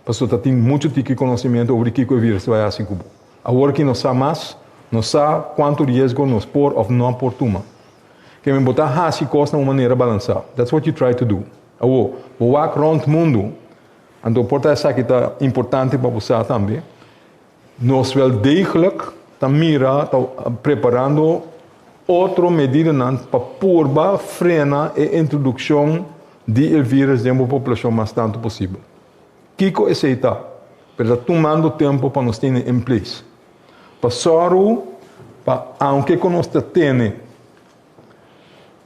Pasobra ta tin muchu tiki konosementu over di kiko e virus ta bai hasi ku bo. Awor ki nos sa mas, nos sa kuantu riesgo nos por òf no por tuma. Ke men bo ta hasi kos na un manera balansá. That's what you try to do. Awor, bo wak rònt mundu, anto por ta esaki ta importante pa bo sa tambe, nos wel degelijk ta mira, ta preparando. otro medidanan pa purba frena e introdukshon di e vírus den bo populashon mas tantu posibel. Kiko esei ta? Pero ta tumando tempu pa nos tene in place. Pa sòru pa aunke ku nos ta tene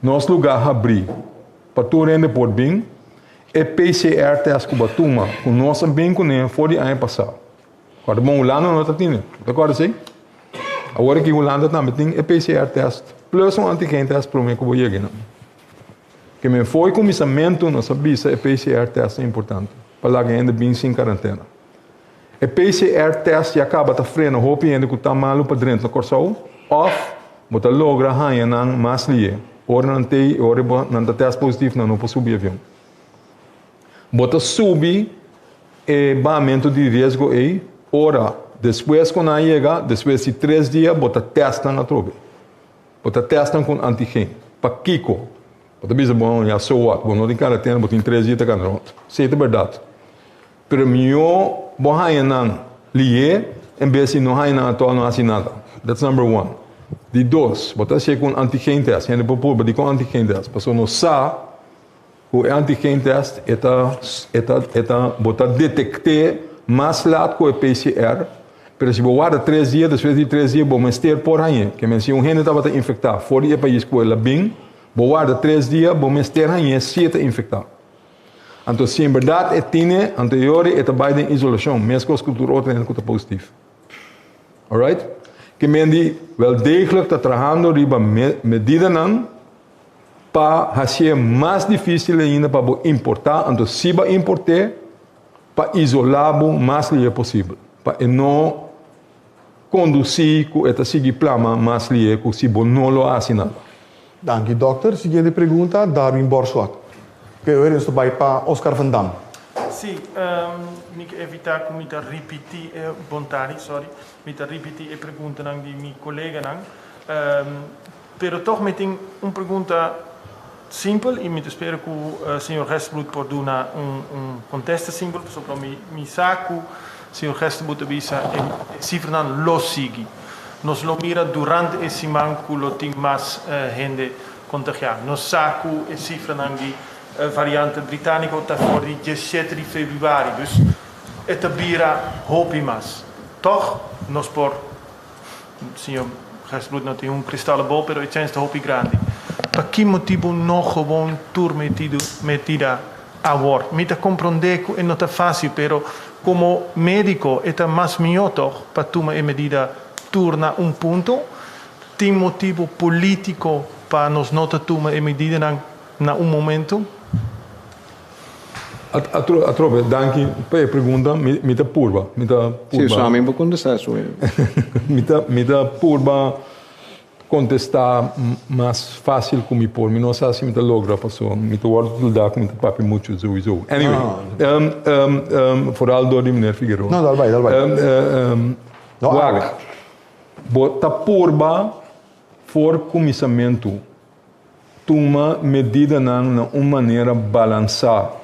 nos lugá habrí pa tur hende por bin, e PCR test ku bo a tuma ku nos a bin kuné for di aña pasá. Kòrda bon, Hulanda no ta tine. Bo ta kòrda esei? Awor aki Hulanda tambe tin e PCR test plus un antigen test promé ku bo yega einan. Ke men fo'i kuminsamentu nos a bisa e PCR test ta importante pa laga hende bin sin karantena. E PCR test ya kaba ta frena hopi hende ku ta malu pa drenta Kòrsou òf bo ta logra haña nan mas lié. Ora nan tei i ora bo nan ta test positief nan no por subi avion. Bo ta subi e bahamentu di riesgo ei ora despues ku nan a yega, despues di tres dia bo ta test nan atrobe. Bo ta test nan ku un antigen. Pakiko? Bo ta bisa bon ya so what, bo no tin karantena, bo tin tres dia ta kana rònt. Si ta bèrdat. Pero mihó bo haña nan lihé en bes di no haña nan atòl no hasi nada. That's number one. Di dos, bo ta hasié ku un antigen test. Hende por purba dikon antigen test? Pasobra nos sa ku e antigen test e ta e ta e ta bo ta detekt'é mas lat ku e PCR, pero si bo warda tres dia, despues di tres dia bo mester por hañ'é. Ke men si un hende tabata infektá for di e pais ku el a bin, bo warda tres dia, bo mester hañ'é si e ta infektá. Anto si en berdad e tine, anto e ora e ta bai den isolashon, meskos ku tur otro hende ku ta positif. Alright? Ke men di wel degelijk ta trahando riba medidanan pa hasié mas difísil ainda pa bo importá, anto si bo a import'é, pa isolá bo mas lihé posibel, pa e no kondusí ku e ta sigui plama mas lihé ku si bo no lo hasi nada. Danki dòkter. Siguiente pregunta, Darwin Borswat. Oke, oe nos ta bai pa Oscar van Dam. Sí, mi ke evitá ku mi ta ripití e, bon tardi, sorry, mi ta ripití e preguntanan di mi koleganan. Pero tòg mi tin un pregunta simpel i mi ta spera ku señor Gerstenbluth por duna un kontesta simpel pasobra mi mi sa ku señor Gerstenbluth a bisa e sifranan lo sigui. Nos lo mira durante e siman ku lo tin mas hende kontagiá. Nos sa ku e sifranan di variante britániko ta for di diesshete di febrüari, dus e ta bira hopi mas. Tòg nos por. Señor Gerstbloed no tin un kristal bol, pero e chens ta hopi grandi. Pa ki motibu no gewoon tur metido medida awor? Mi ta komprondé ku e no ta fásil, pero komo médiko e ta mas mihó tòg pa tuma e medida tur na un punto? Tin motibu polítiko pa nos no ta tuma e medidanan na un momento? Atrobe, danki pa e pregunta. Mi ta purba, mi ta purba. Si, so ami por kontestá su. Mi ta, mi ta purba kontestá mas fásil ku mi por. Mi no sa si mi ta logra pasobra mi ta wòrdu tildá ku mi ta papia muchu souiso. Anyway, foral dor di meneer Figueroa. No, dal bai, dal bai. Wak, bo ta purba for kuminsamentu. Tuma medidanan na un manera balansá.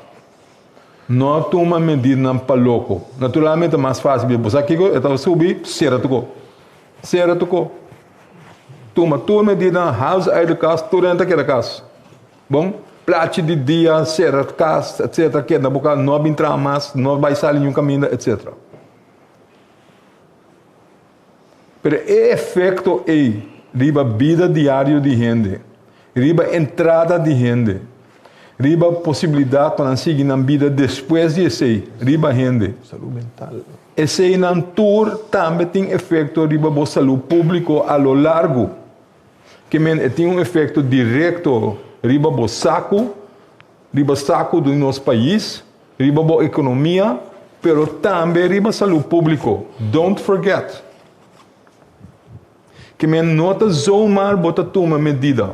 No tuma medidanan pa loko. Naturalmente ta mas fásil bisa, bo sa kiko? E ta subi, sera tuko. Sera tuko. Tuma tur medidanan, haal ze uit de kast, tur hende ta keda kas. Bon? Plachi di dia, sera kas, etcetera, keda bo kas, no bin traha mas, no bai sali niun kaminda, etcetera. Pero e efekto ei riba bida diario di hende, riba entrada di hende, riba posibilidat pa nan sigui nan bida despues di esei, riba hende. Salú mental. Eseinan tur tambe tin efekto riba bo salú públiko a lo largu. Ke men e tin un efekto direkto riba bo saku, riba saku di nos pais, Riba bo ekonomia, pero tambe riba salú públiko. Don't forget. Ke men no ta zomaar bo ta tuma medida.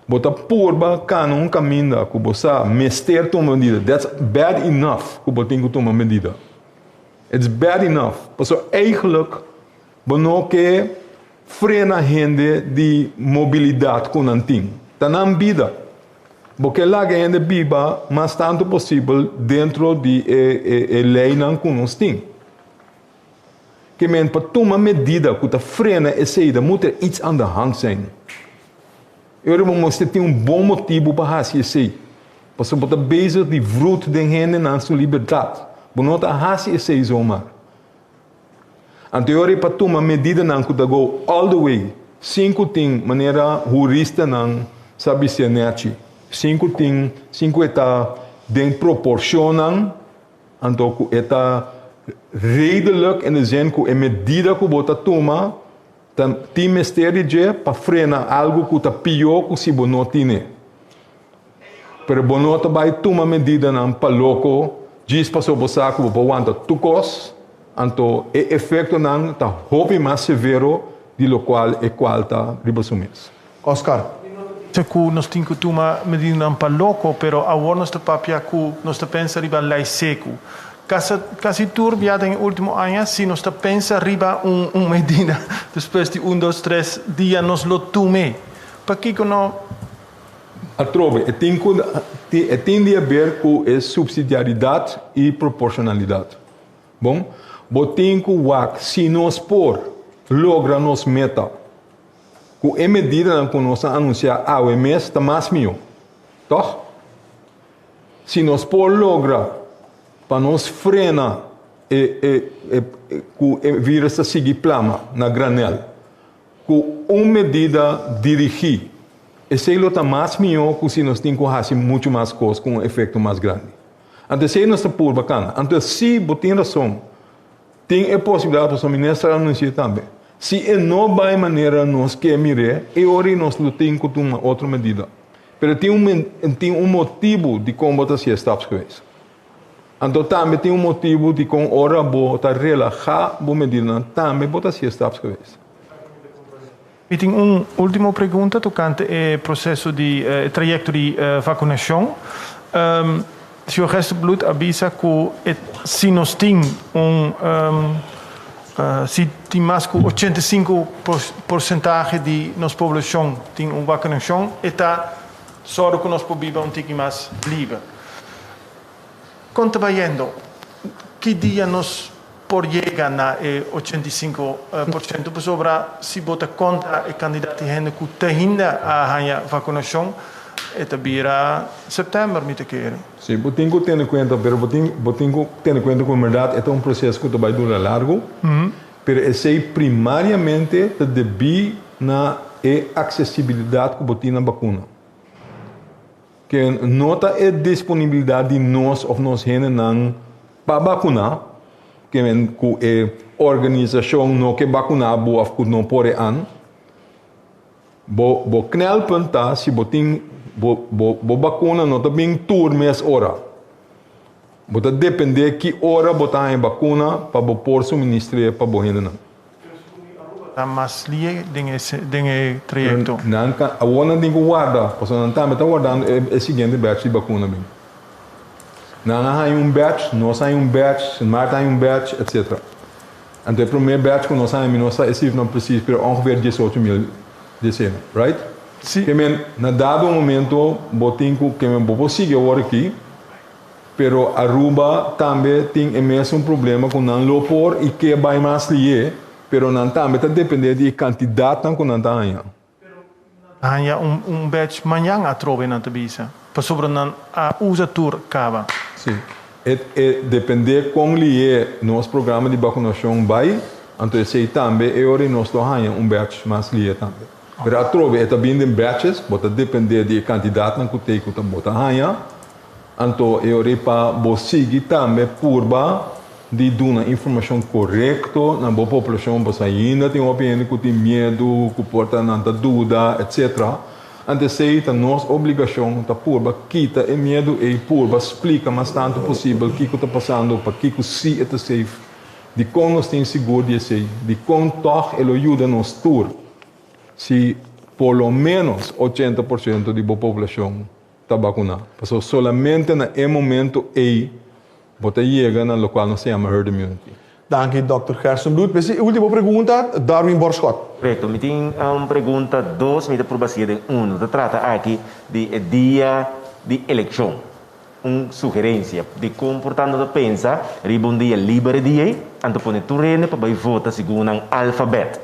Bo ta purba kana un kaminda ku bo sa mester tuma medida. That's bad enough ku bo tin ku tuma medida. It's bad enough. Pasobra eigenlijk bo no ke frena hende di mobilidat ku nan tin. Ta nan bida. Bo ke laga hende biba mas tantu posibel dentro di e leinan ku nos tin. Ke men pa tuma medida ku ta frena esei, da moet er iets aan de hand zijn. E ora bo mester tin un bon motibu pa hasi esei. Pasobra bo ta bezig di vrut den hendenan su libertat. Bo no ta hasi esei zomaar. Anto e ora ei pa tuma medidanan ku ta go all the way, sin ku tin manera huristanan sa bistia nèchi, sin ku tin, sin ku e ta den proporshonnan, anto ku e ta redelijk in de zin ku e medida ku bo ta tuma ta tin mester di dje pa frena algu ku ta pió ku si bo no tine. Pero bo no ta bai tuma medidanan pa loko djis pasobra bo sa ku bo por wanta tur kos, anto e efektonan ta hopi mas severo di lokual e kual ta riba su mes. Oscar. Sa ku nos tin ku tuma medidanan pa loko, pero awor nos ta papia ku nos ta pensa riba lei seku. Kasa kasi tur bia den e ultimo aña si nos ta pensa riba un un medida despues di un dos tres dia nos lo tum'é. Pakiko no? Atrobe, e tin ku e tin di haber ku e supsidiaridat i proporshonalidat. Bon, bo tin ku wak si nos por logra nos meta ku e medidanan ku nos a anunsiá awe mes ta mas mihó, tòg? Si nos por logra pa nos frena e e e ku e virus ta sigui plama na granèl, Ku un medida dirigí, esei lo ta mas mihó ku si nos tin ku hasi muchu mas kos ku un efekto mas grandi. Anto esei nos ta purba kana. Anto si bo tin rason, tin e posibilidat, pasobra minister a anunsi'é tambe, si e no bai manera nos ke mir'é, e ora ei nos lo tin ku tuma otro medida. Pero tin un tin un motibu dikon bo ta hasié stapsgewijs. Anto tambe tin un motibu dikon ora bo ta relahá bo medidanan tambe bo ta hasié stapsgewijs. Mi tin un último pregunta tokante e proseso di e trayekto di vakunashon. Señor Gerstenbluth a bisa ku e si nos tin un si tin mas ku 85 porsentahe di nos poblashon tin un vakunashon e ta sòru ku nos por biba un tiki mas liber. Kon ta bayendo? Ki dia nos por yega na e 85%? Pasobra si bo ta konta e kandidat di hende ku te hinda a haña vakunashon, e ta bira sèptèmber mi ta kere. Sí, bo tin ku tene kuenta, pero bo tin bo tin ku tene kuenta ku en bèrdat e ta un proseso ku ta bai dura largu, pero esei primariamente ta debí na e aksesibilidat ku bo tin na bakuna. Ke no ta e disponibilidat di nos òf nos hendenan pa bakuná, ke men ku e organisashon no ke bakuná bo òf ku no por e an. Bo bo knelpunt ta si bo tin bo bo bo bakuna no ta bin tur mes ora. Bo ta dependé ki ora bo ta haña bakuna pa bo por suministr'é pa bo hendenan. Ta mas lie den e den e trayecto. Nan ta awor nan tin ku warda pasobra nan tambe ta wardando e e siguiente batch di bakuna bin. Nan a haña un batch, nos haña un batch, Sint Maarten haña un batch, etcetera. Anto e promé batch ku nos haña mi no sa e sifranan presis pero ongeveer diesocho mil desena, right? Si. Ke men na dado momento bo tin ku ke men bo por sigui awor aki. Pero Aruba tambe tin e mesun problema cu nan lo por y ke bay mas lié, pero nan tambe ta depende di e cantidadnan cu nan ta haña. Haña un un batch mañan atrobe nan ta bisa, pasobra nan a usa tur caba. Si. E e depende con lié nos programa di vacunacion bay, anto esey tambe e ora y nos lo haña un batch mas lié tambe. Pero atrobe e ta bin den batches, bo ta depende di e cantidadnan cu tey cu ta bo ta haña. Anto e ora ei pa bo sigui tambe purba di duna informashon korekto na bo poblashon pasobra ainda tin hopi hende ku tin miedu, ku por ta nan ta duda etsetera. Anto esei ta nos obligashon ta purba kita e miedu ei, purba splika mas tantu posibel kiko ta pasando, pakiko si e ta safe, dikon nos tin sigur di esei, dikon tòg e lo yuda nos tur si por lo ménos 80% di bo poblashon ta bakuná. Pasobra solamente na e momento ei bo ta yega na lokual nos ta yama herd immunity. Danki Dòkter Gerstenbluth. Mester e ultimo pregunta, Darwin Borschot. Korekto. Mi tin un pregunta, dos, mi ta purba sigue den uno. Ta trata aki di e dia di elekshon. Un sugerensia di kon por tanto ta pensa riba un dia liber e dia ei, anto pone tur hende pa bai vota segun nan alfabet.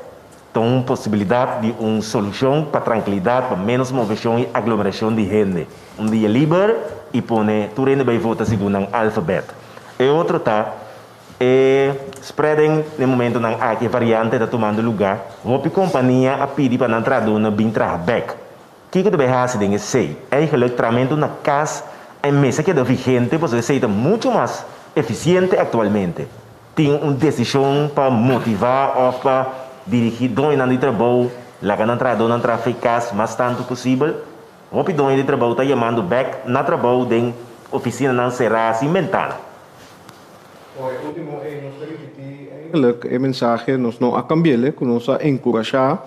Ta un posibilidat di un solushon pa trankilidat, pa ménos moveshon i aglomerashon di hende. Un dia liber i pone tur hende bai vota segun nan alfabèt. E otro ta e spreading den momentonan aki e variante ta tumando lugá. Hopi kompania a pidi pa nan trahadónan bin traha bèk. Kiko ta bai hasi den esei? Eigenlijk trahamentu na kas a mester keda vigente pasobra esei ta muchu mas efisiente aktualmente. Tin un desishon pa motivá òf pa dirigí doñonan di trabou laga nan trahadónan traha fe kas mas tantu posibel? Hopi doño di trabou ta yamando bèk na trabou den ofisinanan será sin bentana. Por e último ei nos ta ripití eigenlijk e mensahe, nos no a kambi'el, ku nos a enkurashá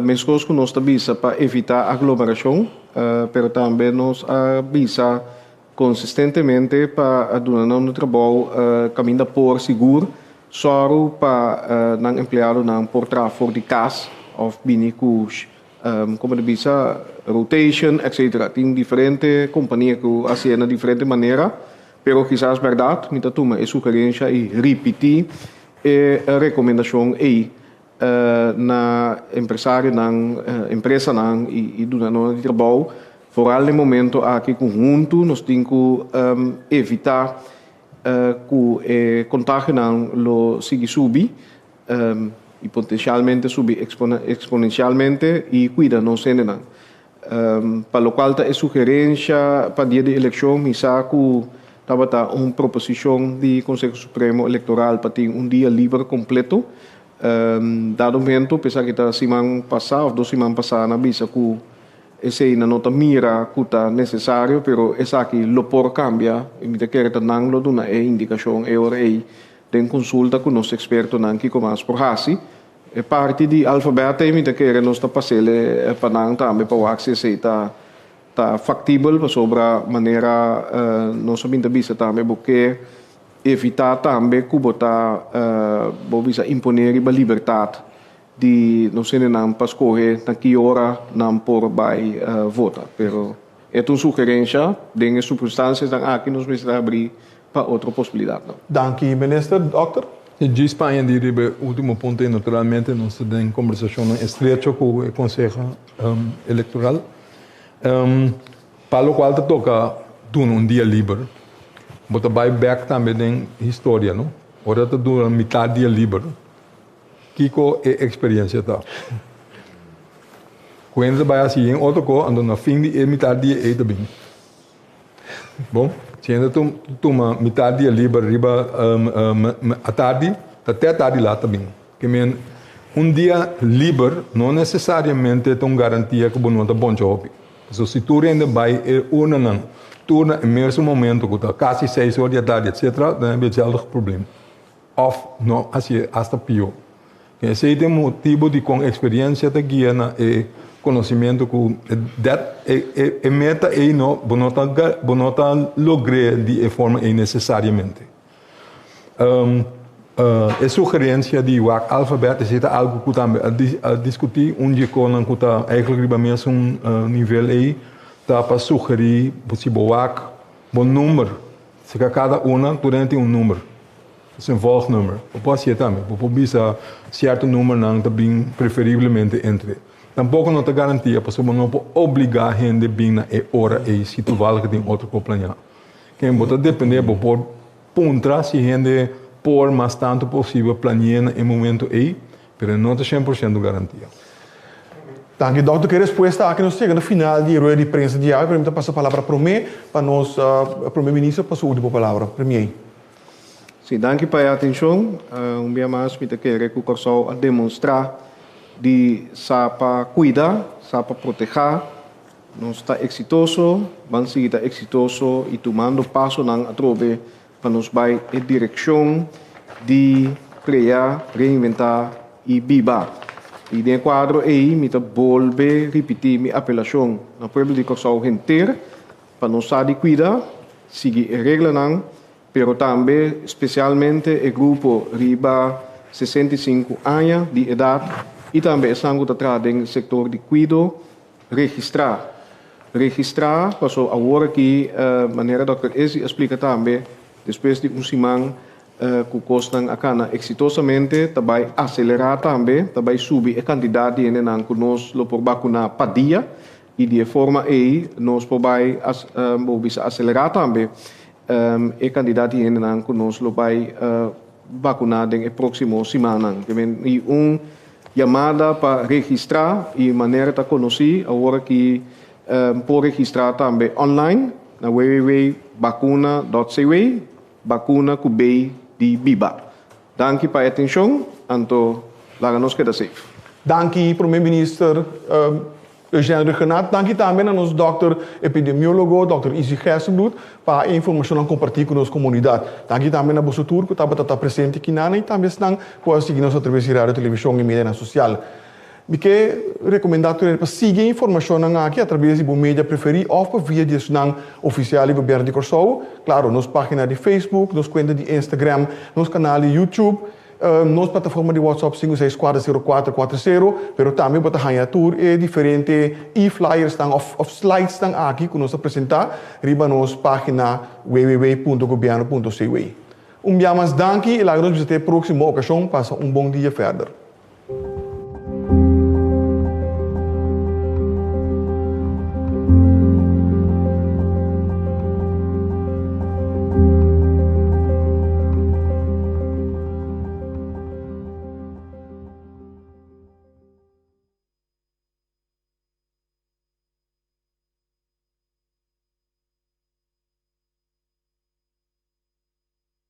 meskos ku nos ta bisa pa evitá aglomerashon, pero tambe nos a bisa Konsistentemente pa duna nan un trabou kaminda por sigur sòru pa nan empleadonan por traha for di kas òf bini ku komo ta bisa rotation etcetera. Tin diferente kompania ku hasié na diferente manera pero kisas bèrdat mi ta tuma e sugerensha i ripití e rekomendashon ei na empresarionan, empresanan i dunadónan di trabou, foral den momento aki ku huntu nos tin ku evitá ku e kontagionan lo sigui subi i potensialmente subi eksponensialmente i kuida nos hendenan. Pa lokual ta e sugerensha pa dia di elekshon mi sa ku tabata un proposishon di Konseho Supremo Elektoral pa tin un dia liber kompleto. Dado momento, p'esaki ta siman pasá òf dos siman pasá nan a bisa ku esei nan no ta mira ku ta nesesario, pero esaki lo por kambia i mi ta kere ta nan lo duna e indikashon e ora ei den konsulta ku nos ekspertonan kiko mas por hasi. E parti di alfabet ei mi ta kere nos ta pas'el pa nan tambe pa wak si esei ta ta faktibel pasobra manera nos a bin ta bisa tambe bo ke evitá tambe ku bo ta bo bisa imponé riba libertat di nos hendenan pa skohe na ki ora nan por bai vota. Pero e ta un sugerensha den e sirkunstansianan aki nos mester habrí pa otro posibilidatnan. Danki Minister. Dòkter. E djis pa añadi riba e ultimo punto ei, naturalmente nos ta den kombersashonnan estrecho ku e Konseho Elektoral. Pa lokual ta toka duna un dia liber, bo ta bai bèk tambe den historia, no? Ora ta duna mitat dia liber, kiko e eksperiensia ta? Ku hende ta bai hasi yen otro ko, anto na fin di e mitat dia ei ta bin. Bon, si hende tuma mitar dia liber riba atardi, ta te atardi laat ta bin. Ke men, un dia liber no nesesariamente ta un garantia ku bo no ta boncha hopi. Pasobra si tur hende bai e urnanan tur na e mesun momento ku ta kasi seis or di atardi etcetera, dan e hetzelfde probleem. Òf no hasié asta pió. Esei ta e motibu dikon eksperiensia ta guia na e konosimentu ku dat e meta ei no bo no ta bo no ta logr'é di e forma ei nesesariamente. E sugerensia di wak alfabèt esei ta algu ku tambe a diskutí. Un di e konan ku ta eigentlik riba mesun nivel ei ta pa sugerí si bo wak bo number Seka kada una tur hende tin un number. Es un volgnummer. Bo por hasié tambe. Bo por bisa sierto numbernan ta bin preferiblemente entre. Tampoco no ta garantia pasobra bo no por obliga hende bin na e ora ei si toevallig tin otro ko planeá. Ken bo ta depende bo por puntra si hende por mas tanto posibel plane'é na e momento ei, pero no ta 100% garantia. Danki dòkter ku e respuesta aki nos yega na final di e rueda di prensa di awe pero mi ta pasa palabra prome pa nos prome minister pa su ultimo palabra. Premier. Sí, danki pa e atenshon. Un bia mas mi ta kere ku Kòrsou a demonstrá di sa pa kuida, sa pa protehá. Nos ta eksitoso, ban sigui ta eksitoso i tumando pasonan atrobe pa nos bai e direkshon di krea, reinventá i biba. I den e kuadro ei mi ta bolbe ripití mi apelashon na pueblo di Kòrsou henter pa nos sa di kuida, sigui e reglanan, pero tambe spesialmente e grupo riba 65 aña di edat i tambe esnan ku ta traha den sektor di kuido, Registrá. Registrá paso awor aki manera dòkter Izzy a splika tambe despues di un siman Ku kosnan a kana eksitosamente, ta bai aselerá tambe, ta bai subi e kantidat di hendenan ku nos lo por bakuná pa dia i di e forma ei nos por bai bo bisa aselerá tambe e kantidat di hendenan ku nos lo bai bakuná den e próksimo simannan. I un yamada pa registrá i manera ta konosí awor aki por registrá tambe online na www.bakuna.cw. Bakuna ku bay di biba. Danki pa e atenshon, anto laga nos keda safe. Danki Prome Minister Eugène Rhuggenaath. Danki tambe na nos dòkter epidemiólogo dòkter Izzy Gerstenbluth pa e informashonnan kompartí ku nos komunidat. Danki tambe na boso tur ku tabata ta presente kinan i tambe esnan ku a sigui nos atraves di radio, televishon i medianan sosial. Mi ke rekomendá tur hende pa sigui e informashonnan aki atraves di bo media preferí òf pa via di esnan ofisial di Gobièrnu di Kòrsou. Klaro, nos página di Facebook, nos kuenta di Instagram, nos kanal di YouTube, nos plataforma di WhatsApp 5640440, pero tambe bo ta haña tur e diferente e-flyersnan òf òf slidesnan aki ku nos ta presentá riba nos página www.gobièrnu.cw. Un bia mas danki i laga nos bisa te e próksimo okashon. Pasa un bon dia fèrder.